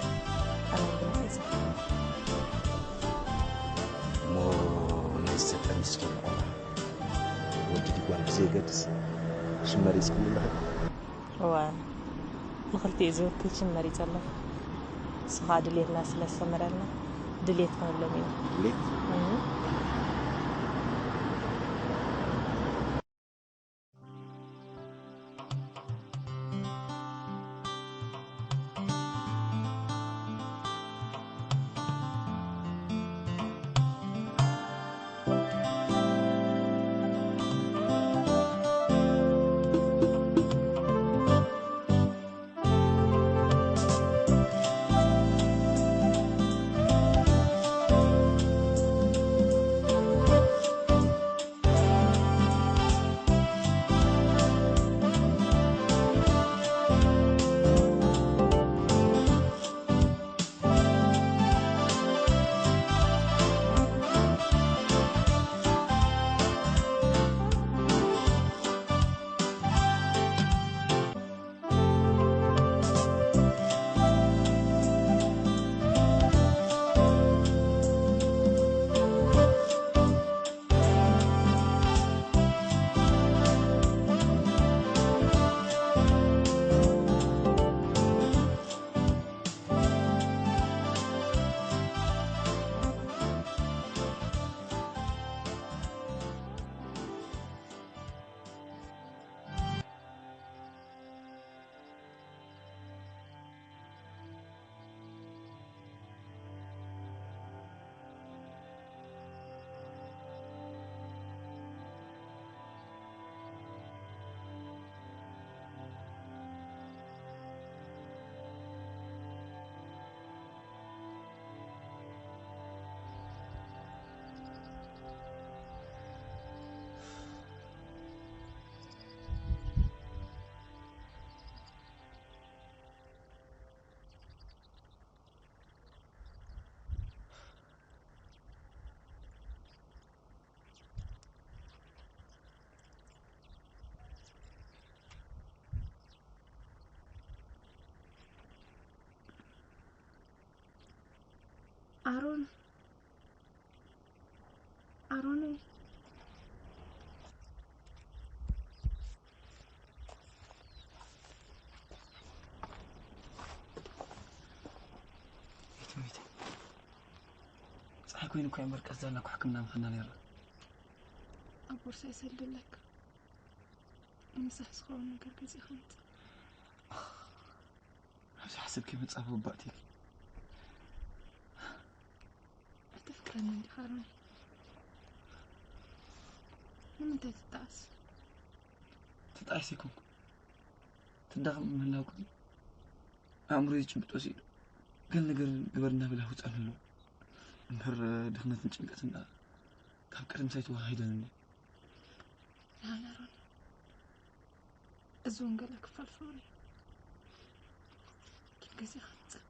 ኣነ እውን ኣዝየ ዘፍቅረኪ። እሞ ናይ ዝተጠንስኪ ቆልዓ ወዲ ድዩ ጓል ብዘየገድስ ሽም መሪጽክሉ ኣለኺ? እወ፣ ንኽልቲኡ ዝውክል ሽም መሪጸ ኣለኹ። ንሱ ኸኣ ድሌትና ስለ ዝሰመረልና፣ ድሌት ክንብሎም ኢና። ድሌት? እም። ኣሮን፣ ኣሮነይ። ቤት ቤት። ፀሓይ ኮይኑ እኮ እምበር ቀስ ዳልና እኮ ሕክምና ምኸድና ነይርና። ኣብ ቦርሳይ ሰልደለካ። ንምሳሕ ዝኸውን ነገር ገዚእኻ ምጽእ። ኣብዚ ሓሰብ ከይመጻ ብባእቲኪ። ኣይተፍቅረኒ እንዲኻ ኣሮን። ንምንታይ ትጣዓስ? ትጣዓስ ኣይኮንኩ። ትዳኸም ምህላውኩ ኣእምሮይ ዝጭብጦ ስኢኑ። ገለ ነገር ግበር እናበላ ህውጻን ኣለዉ። እምበር ድኽነትን ጭንቀትን ደኣ ካብ ቅድምሳይ ተዋሂደን እንድየን። ደሓን ኣሮን። እዚ እውን ገለ ክፋል ፍቕሪ እዩ። ኪድ ገዚእኻ ምጻእ።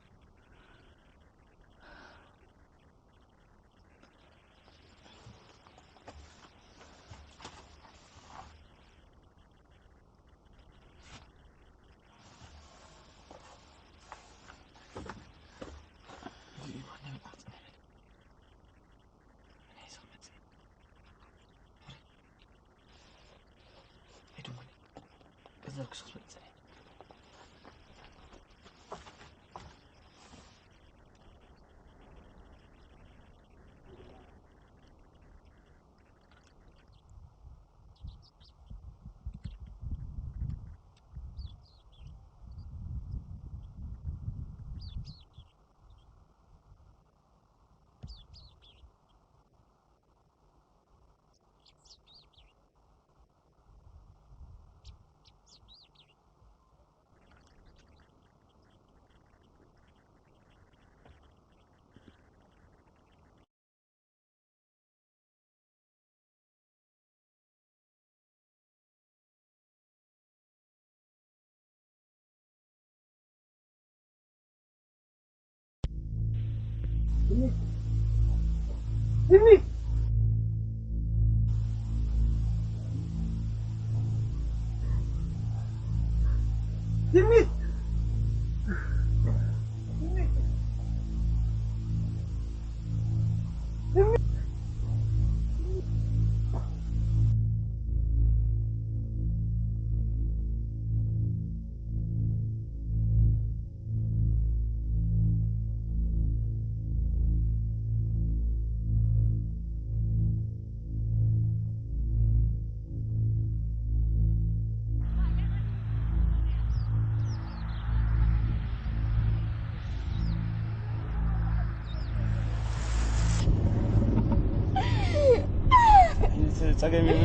ጸገም እዩ።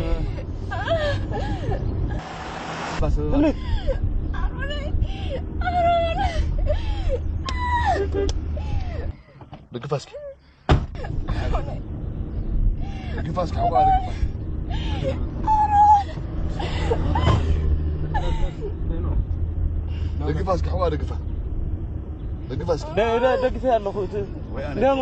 ባስ ትምኒት። ኣሮነይ፣ ኣሮነይ። ደግፋ እስኪ። ግፋ እስኪ፣ ሕዋ ግፋ። ደግፋ እስኪ፣ ሕዋ ደግፋ። ደግፋ እስኪ። ደ-፣ ደ-፣ ደግፌ ኣለኹ። እቲ ወይ ኣነ። ደሞ።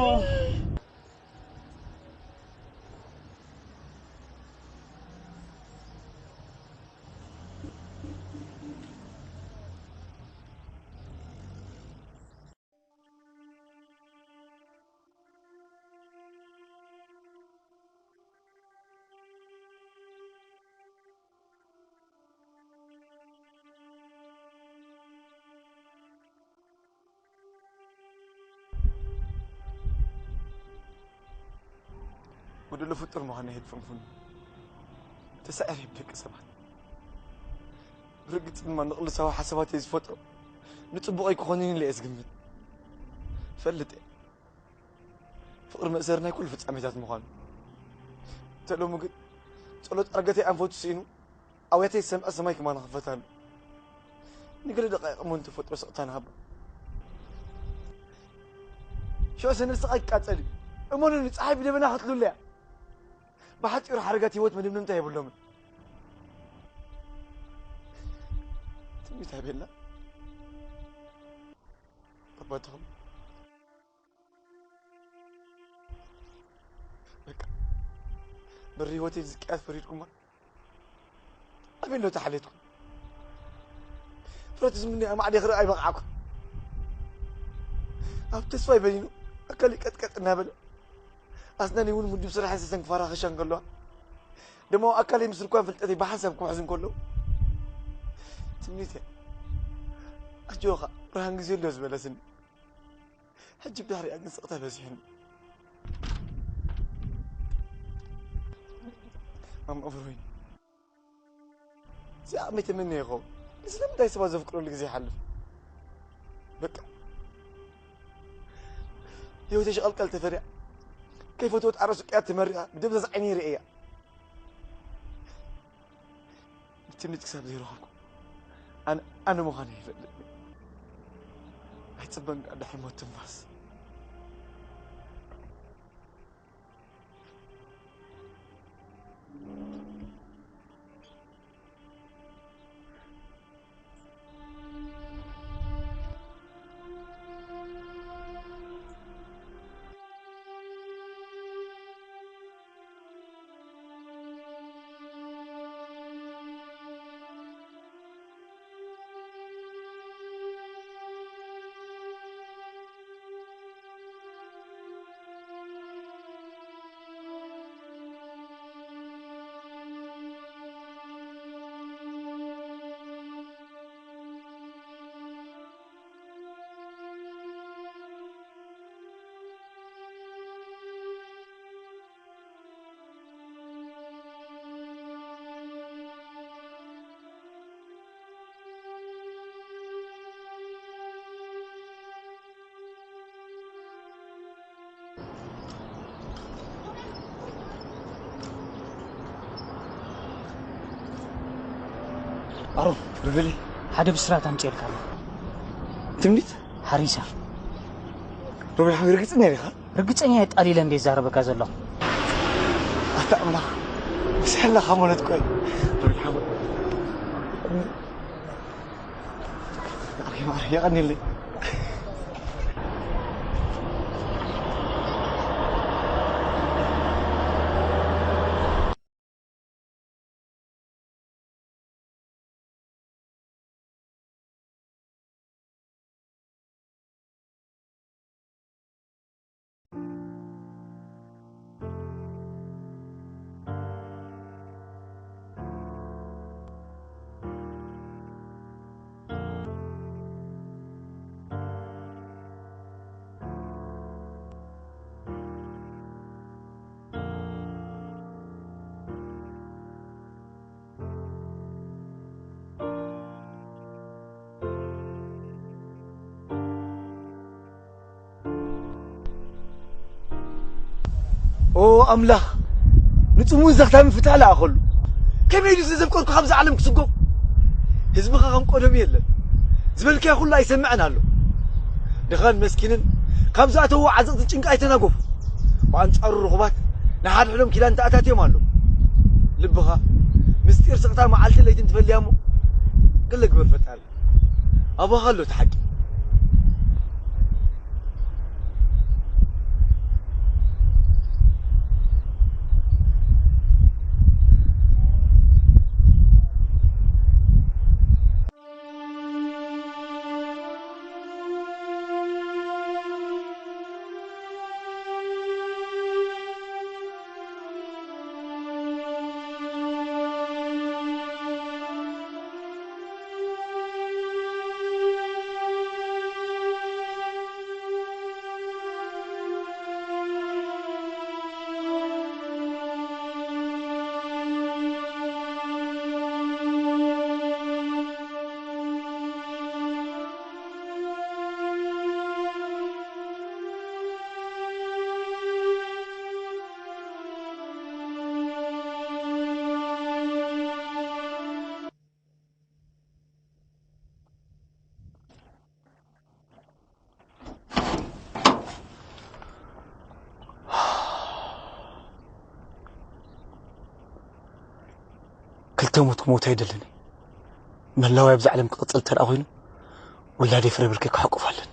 ጎደሎ ፍጡር ምዃነይ ኣይትፈንፉኒ። ተሳዒረ ብደቂ ሰባት። ብርግጽ ድማ ንቕልሳዊ ሓሳባተይ ዝፈጥሮ ንጽቡቕ ኣይክኾንን ኢለ እየ ዝግምት። እፈልጥ እየ። ፍቕሪ መእሰሪ ናይ ኩሉ ፍጻሜታት ምዃኑ። እንተ ሎሚ ግን ጸሎት ዕርገተይ ኣንፈቱ ስኢኑ፣ ኣውያተይ ዝሰምዐ ሰማይ ከማን ክፈት ኣሎ። ንገለ ደቃይቕ እሞ ንተፈጥሮ ስቕታ ንሃባ። ሽዑ ሰነድ ስቓይ ክቃጸል እዩ። እመኑኒ፣ ጸሓይ ብደበና ክትልለ እያ። ብሓጺሩ ሓረጋት ህይወት መደምደምታ የብሎምን። ትንቢት ኣቤላ ኣባ ተኽሉ። በቃ፣ በሪ ህይወተይ ዝቅያት ፈሪድኩማ። ኣበይ ኣሎ እቲ ሓልየትኩም? ፍረት ዝምነያ ማዕደ ክርኢ ኣይበቕዓኩን። ኣብ ተስፋይ በይኑ፣ በቃ፣ ኣካል ቀጥቀጥ እናበለ ኣስናኒ እውን ምዱብ ስራሕ ዘሰንክፋራ ክሻ እንከለዋ ደሞ ኣካለይ ምስ ርኳን ፍልጠተይ ብሓንሳብ ክውሕዝ እንከሎ ትምኒት እያ። ኣጆኻ ብርሃን ግዜ ኣሎ ዝበለስኒ ሕጂ ብድሕሪኣ ግን ስቕታ በዚሑኒ። ማማ ብሩይ እዚ ዓቕመይ ተመንየ ይኸውን። ስለምንታይ ሰባት ዘፍቅረሉ ግዜ ይሓልፍ? በቃ ህይወተይ ሸቐልቀል ተፈሪያ ከይፈትወት ኣረሱ ቅያ ተመሪቓ ብደብዛዝ ዓይነይ ርእያ። ብትምኒት ክሳብ ዘይረኸብኩ ኣነ ኣነ ምዃን ይፈልጥ ኣይፅበን ዳሕሪ ሞት ትንፋስ። ኣሮን ርብሊ ሓደ ብስራት ኣምፅኤልካ ኣሎ። ትምኒት ሓሪሳ ሮቤል ሓመድ ርግጽ ነሪኻ? ርግጸኛ እየ ጣሊለ እንዴ ዛረበካ ዘሎ። ኣታ ኣምላኽ ብስሕላ ካብ ማለት ቆይ ሮቤል ሓመድ የቐኒለይ። ኦ ኣምላኽ ንጽሙን ዘኽታምን ፍትሕ ለኣኸሉ። ከመይ ድዩ ዘፍቀርኩ ካብዛ ዓለም ክስጎም? ህዝብኻ ከም ቀደሙ የለን። ዝበልካዮ ኩሉ ኣይሰምዕን ኣሎ። ድኻን መስኪንን ካብ ዝኣተዎ ዓዘቕቲ ጭንቂ ኣይተናገፉ። ብኣንጻሩ ርኹባት ንሓድሕዶም ኪዳን ተኣታትዮም ኣለዉ። ልብኻ ምስጢር ስቕታ መዓልትን ለይትን ትፈልያ እሞ ገለ ግበር ፈጣሪ። ኣባኻ ኣሎ እቲ ሓቂ። ክልተ ሞት ክሞት ኣይደልን። መላዋይ ኣብዚ ዓለም ክቕጽል እንተ ደኣ ኮይኑ፣ ውላደይ ፍረ ብርከይ ክሓቁፍ ኣለኒ።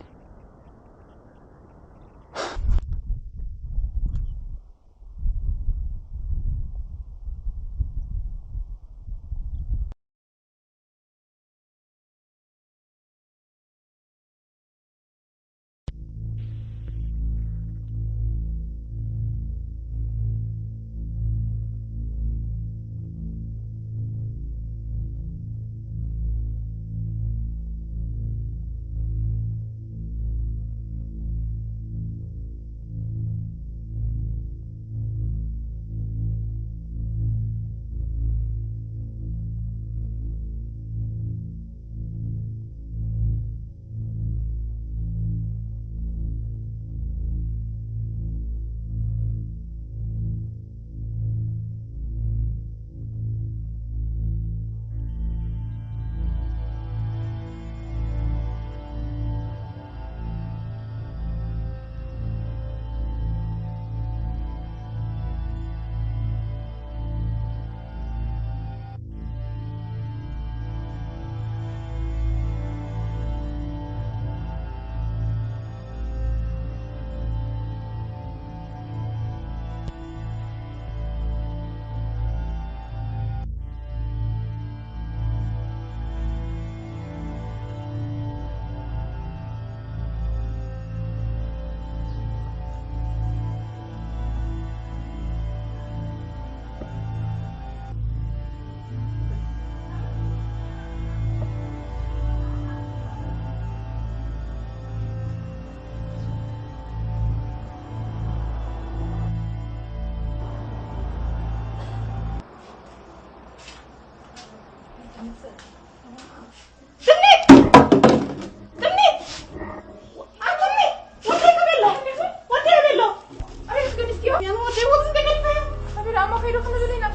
ሄዶ ክንብል ኢና።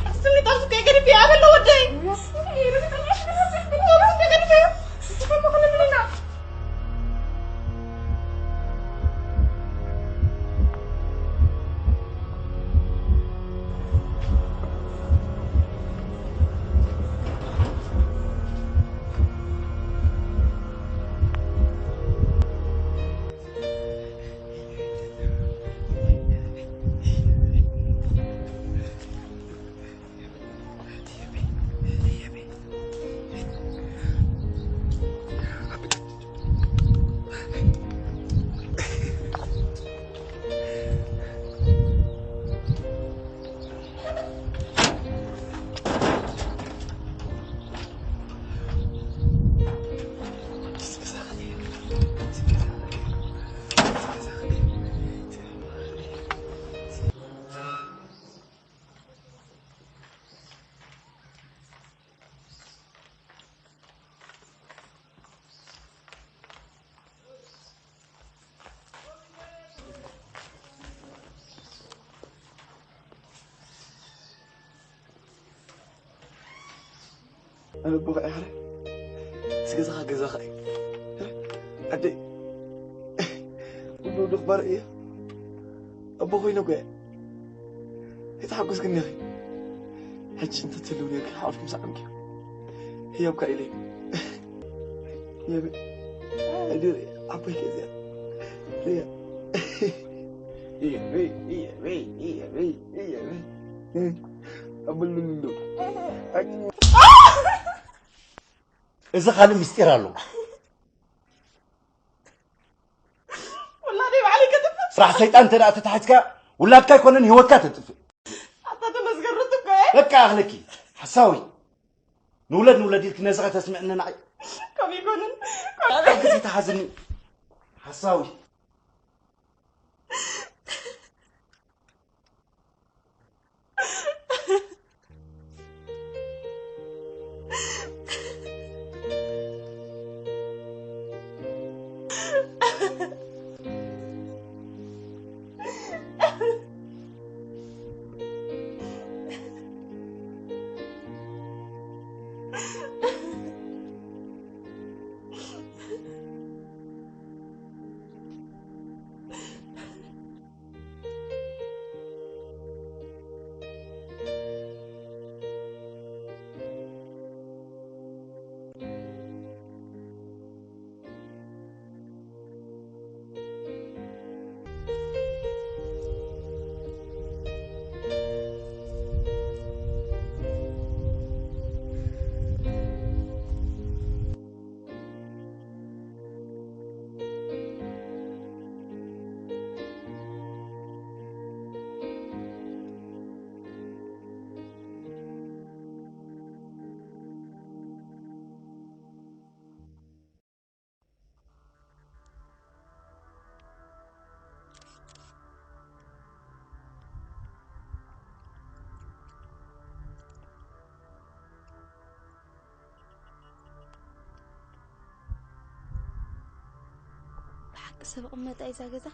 ኣስተውዒል፣ ጣልሱ ከይገድፍ እየ፣ ኣበሎ ወደይ። ኣነ ኣቦኻ እየ፣ እስኪ ገዛኻ ገዛኻ እዩ። ኣደይ፣ ወዲ ወዲ ክባር እየ። ኣቦ ኮይነ እኮ እየ። ኣይተሓጎስክን ኢኺ። ሕጂ እንተትህልው ነርኪ ሓቆፍኩም ሰዓምኪ። ህያብካ ኢለ። ህያብ። ኣደይ፣ ኣቦይ ከዚያ። ህያብ። ህያብ፣ ህያብ፣ ህያብ፣ ህያብ። ኣበሉኒ እንዶ። እዚ ካልእ ምስጢር ኣለዎ። ውላደይ ባዕለይ ከጥፍእ። ስራሕ ሰይጣን እንተ ደኣ ተታሒዝካ፣ ውላድካ ኣይኮነን ህይወትካ ተጥፍእ። ኣታ ተመስገን ርቱ እኮ እየ። በቃ ኣኽለኪ፣ ሓሳዊ። ንውለድ ንውለድ ኢልኪ ነዚ ከተስምዕኒ ንዓይ። ከምኡ ኣይኮነን። ኣብ ግዜ ተሓዝኒ። ሓሳዊ። ብሓቂ ሰብ ኣቐመጣ እዛ ገዛ?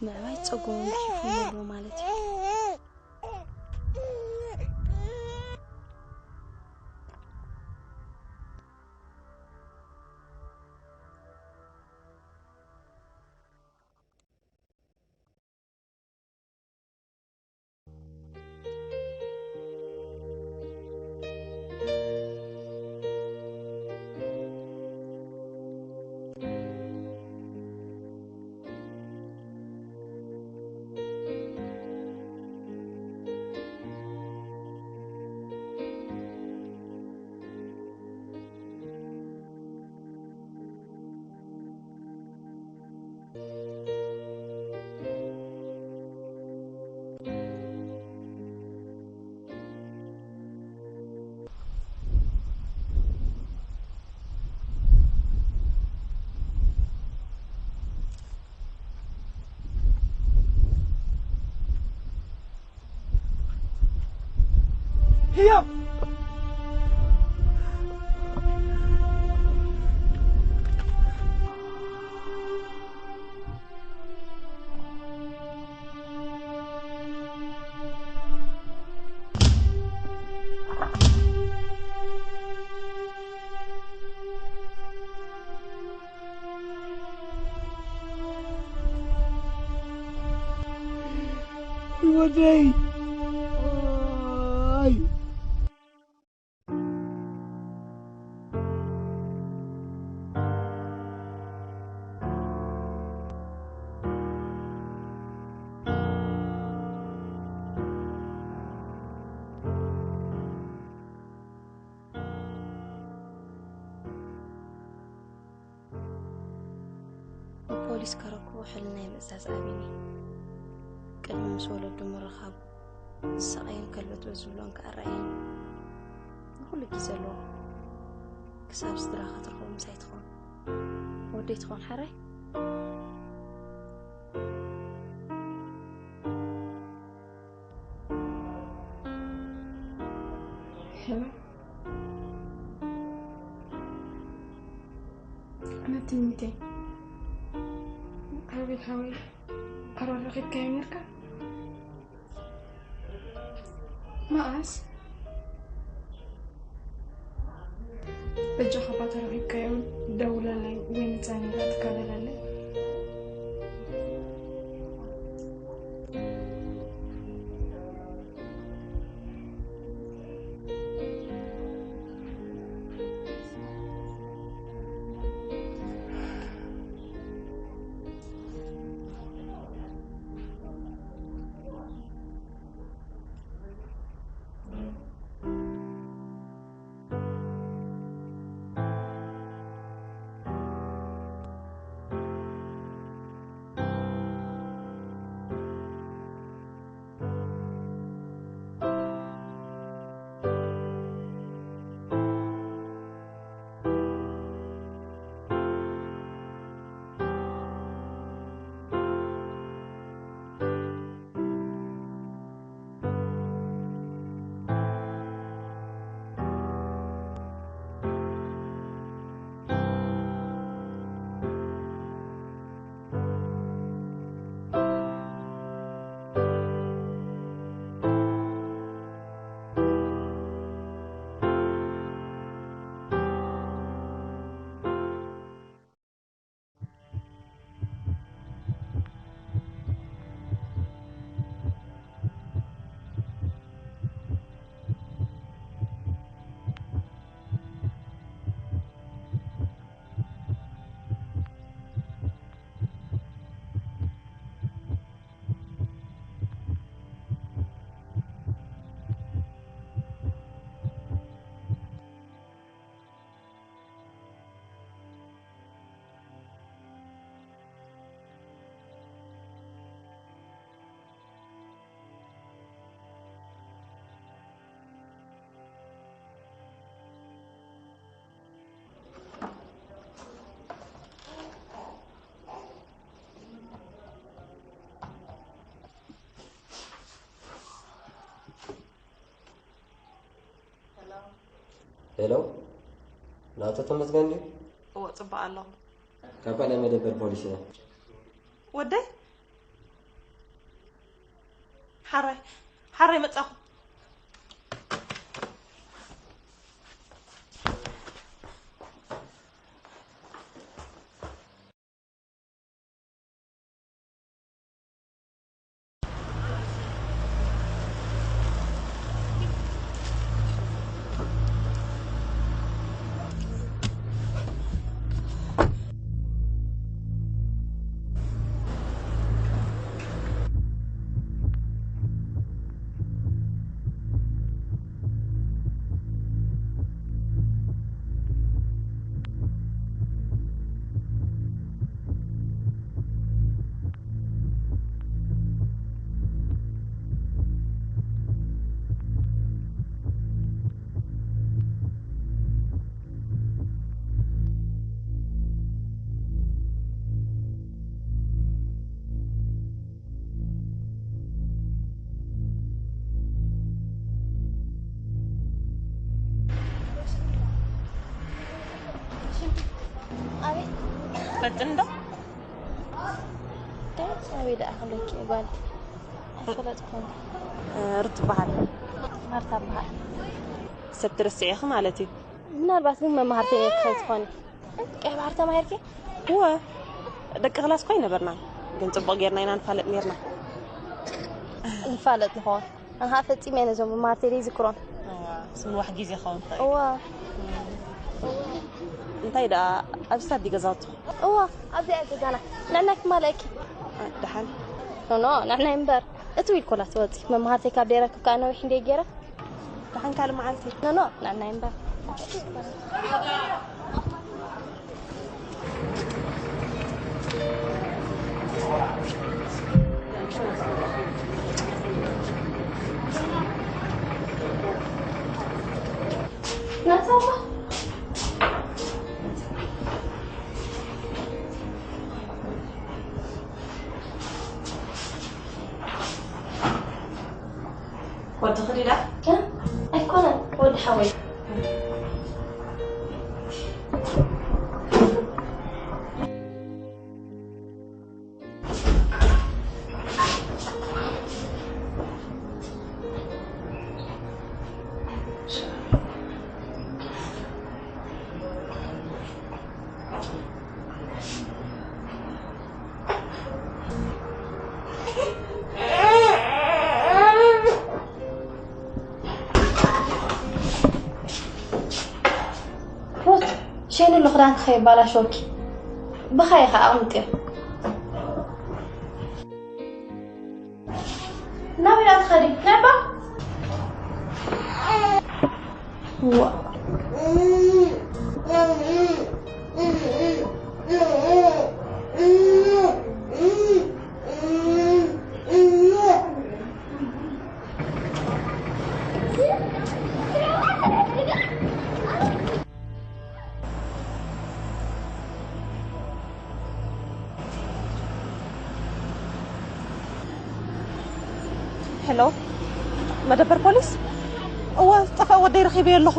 ምዕባይ ጸገሞም ክሽፍኑ ኣለዎ ማለት እዩ። እዮም። ወደይ። ኣይ። ንፖሊስ ከረክቦ ሕልናይ ምእዛዝ ኣቢኒ። ቅድሚ ምስ ወለዱ ምርኻቡ ዝሳቐየን ከልበት በዝብሎን ከኣ ርኣየኒ። ንኹሉ ግዜ ኣለዎ። ክሳብ ስድራኻ ትረኽቦ ምሳይ ትኸውን። ወደይ ትኾን ሓራይ? ሄሎ። ኣነ ትምኒተይ። ሮቤል ሓወይ፣ ኣሮር ረኺብካዮ ነርካ? መኣስ? በጃኻ እባ ተረኺብካዮ ደውለለይ ወይ ንጻኒራ ትካለለለይ። ሄሎ፣ ናቶ ተመስገን ድዩ? እዎ፣ ጽቡቕ ኣለኹ። ካብ ካልኣይ መደበር ፖሊስ እየ። ወደይ? ሓራይ፣ ሓራይ መጻኹ። ፈጥን ዶ? እንታይ ኣበይ ደኣ ክብለኪ እየ ጓል? ኣይፈለጥኩን። እ፣ ሩት ትበሃል። ማርታ በሃል። ሰብ ትርስዒኺ ማለት እዩ። ምናልባት ግን መማህርተይ ነይርኪ ከይትኾኒ። ቀይ ባሕሪ ተማሂርኪ? እወ፣ ደቂ ክላስ እኮ ኣይነበርናን፣ ግን ጽቡቕ ጌርና ኢና ንፋለጥ ኔርና። ንፋለጥ ንኸውን። ኣነ ኸኣ ፈጺመ ነዞም መማህርተይ ዘይዝክሮም። እዋ፣ ስንዋሕ ግዜ ክኸውን ይኽእል። እዋ። እንታይ ደኣ፣ ኣብዚ ሳዲ ገዛውትኹም? እዋ፣ ኣብዚኣ እያ ገዛና። ንዕናይ ክማልኣኪ። እ፣ ደሓን። ኖ፣ ኖ፣ ንዕናይ እምበር። እቲ ዊልኮላ ትወጺ። መማህርተይ ካብ ደይረክብ ከኣ ነዊሕ እንድየ ገይረ። ደሓን ካልእ መዓልቲ። ኖ፣ ኖ፣ ንዕናይ እምበር። ወዲ ክሊላ? እ? ኣይኮነን፣ ወዲ ሓወይ። ሩት፣ ሸይኑ ኣሎ ክዳንኪ ከየባላሸወኪ። ብኻይ ኢኻ ኣቕምጥዮ። ናበይ ደኣ ትኸዲ? ንዕባ። ዋ። ሄሎ፣ መደበር ፖሊስ? እወ፣ ዝጠፍአ ወደይ ረኺበዮ ኣለኹ።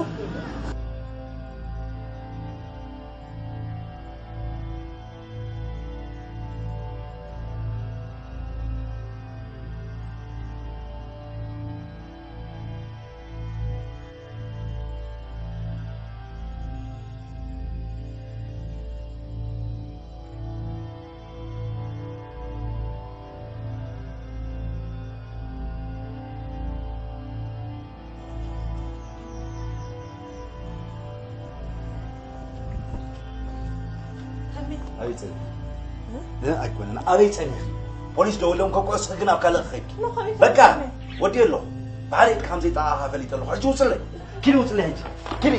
ኣበይ ጸኒሕ? እ? እ፣ ኣይኮነን። ኣበይ ጸኒሕ? ፖሊስ ደውሎም ከቆስኺ ግን ኣብ ካልእ ከይድኪ። ኖ፣ ከመይ በቃ፣ ትፈልጥ? ወዲ ኣለኹ። ባዕለይ ኢድ ከም ዘይጠቓኻ ፈሊጠ ኣለኹ። ሕጂ ውጽለይ። ኪዲ ውጽለይ ሕጂ። ኪዲ።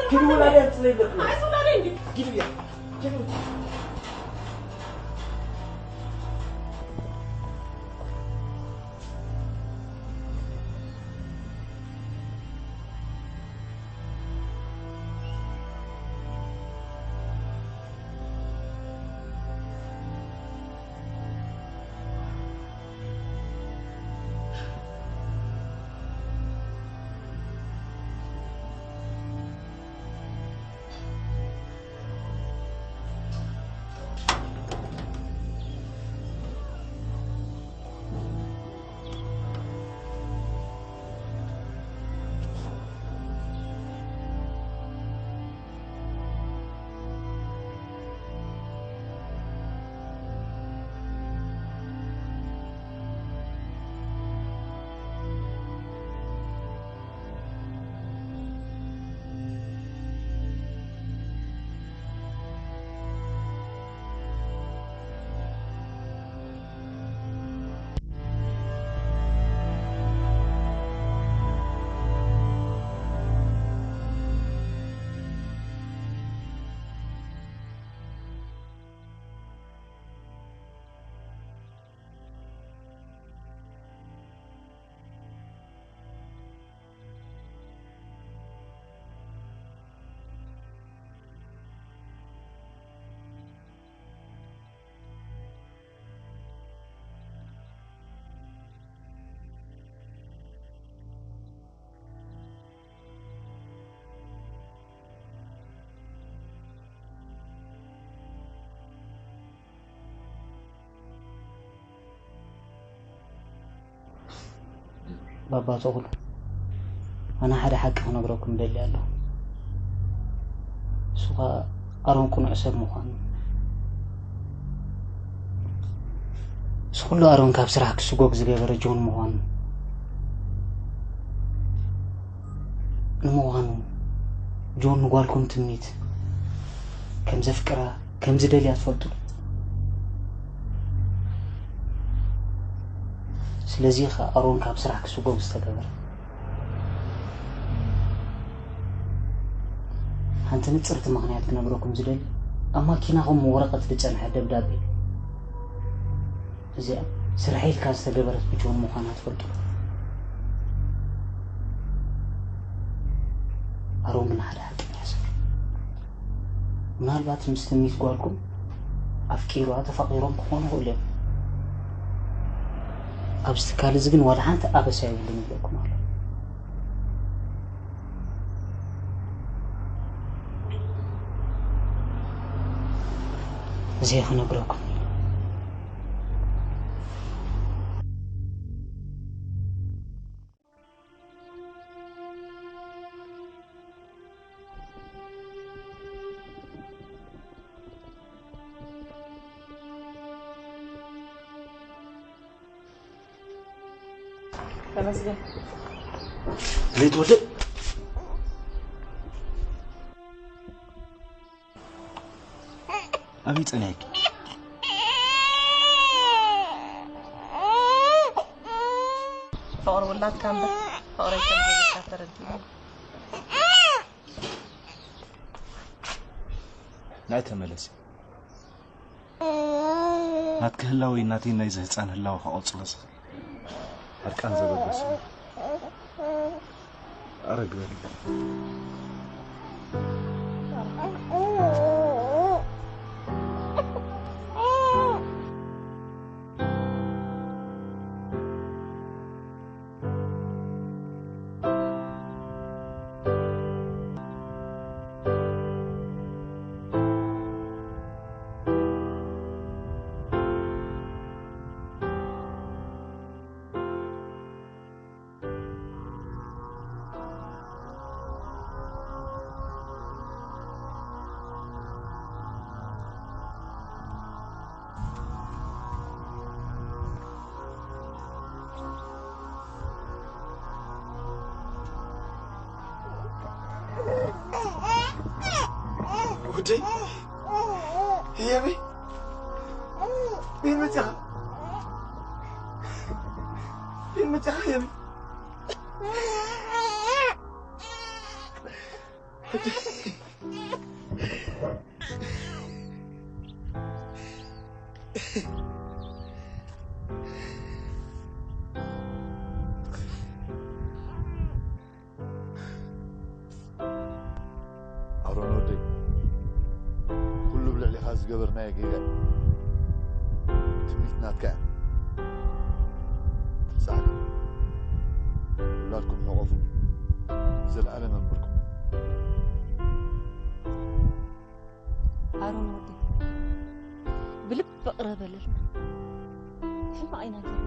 ኪዲ ወላዲ ውጽለይ ይብለኩ። ኣይ፣ ወላዲ እንዲ። ኪዲ እያ። ኪዲ ውጽለይ። ባባ ተኽሉ፣ ኣነ ሓደ ሓቂ ክነግረኩም እደሊ ኣለኹ። እሱ ኸኣ ኣሮን ቅኑዕ ሰብ ምዃኑ፣ እዚ ኩሉ ኣሮን ካብ ስራሕ ክስጎግ ዝገበረ ጆን ምዃኑ፣ ንምዃኑ ጆን ንጓልኩም ትምኒት ከም ዘፍቅራ፣ ከም ዝደልያ ትፈልጡ። ስለዚ ኸኣ ኣሮን ካብ ስራሕ ክስጎግ ዝተገበረ። ሓንቲ ንጽርቲ ምኽንያት ክነግረኩም ዝደሊ፣ ኣብ ማኪናኹም ወረቐት ዝጸንሐ ደብዳቤ። እዚኣ ስራሕ ኢልካ ዝተገበረት ብጆን ምዃና ትፈልጡ። ኣሮን ግን ሓደ ሓቂ ይሕስብ። ምናልባት ምስ ትምኒት ጓልኩም ኣፍቂሯ ተፋቒሮም ክኾኑ ይኽእሉ እዮም። ኣብዚ ትካል እዚ ግን ዋላ ሓንቲ ኣበሳ የብሉን ይብለኩም ኣሎ። እዚ ክነግረኩም። ተመስገን። ለይትወደእ ኣበይ ጸኒሐኪ? ፍቕሪ ውላድካ እምበር ፍቕረይ ከም ዘይብልካ ተረዲእኒ። ናይ ተመለሲ ናትኪ ህላወይ ናተይ ናይዚ ህፃን ህላወ ከቐፅሎ ዝኽእል ዕርቃን ዘበገሱ እዩ። ኣረ ግበሪ። ወደይ ህየበይ፣ በይን መፂኻ፣ በይን መፂኻ ህየበይ። ኣሮን ወደይ፣ ኩሉ ብልዕሊኻ ዝገበርናዮ ጌጋ እዩ። ትምኒት ናትካ እያ። ትብጻሕካ። ውላድኩም ሕቆፉ። ንዘለኣለም ኣንብርኩም። ኣሮን ወደይ፣ ብልቢ ቅረ በለልና። ሕማቕ ኣይናገርና።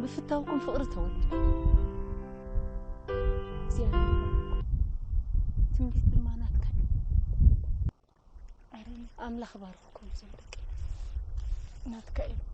ምፍታውኩም ፍቕሪ ተወሊዱ። እግዚኣብሔር ይባርኩም። ትምኒት ድማ ናትካ እዩ። ኣምላኽ ባርኽኩም እዞም ደቂ ናትካ እዮም።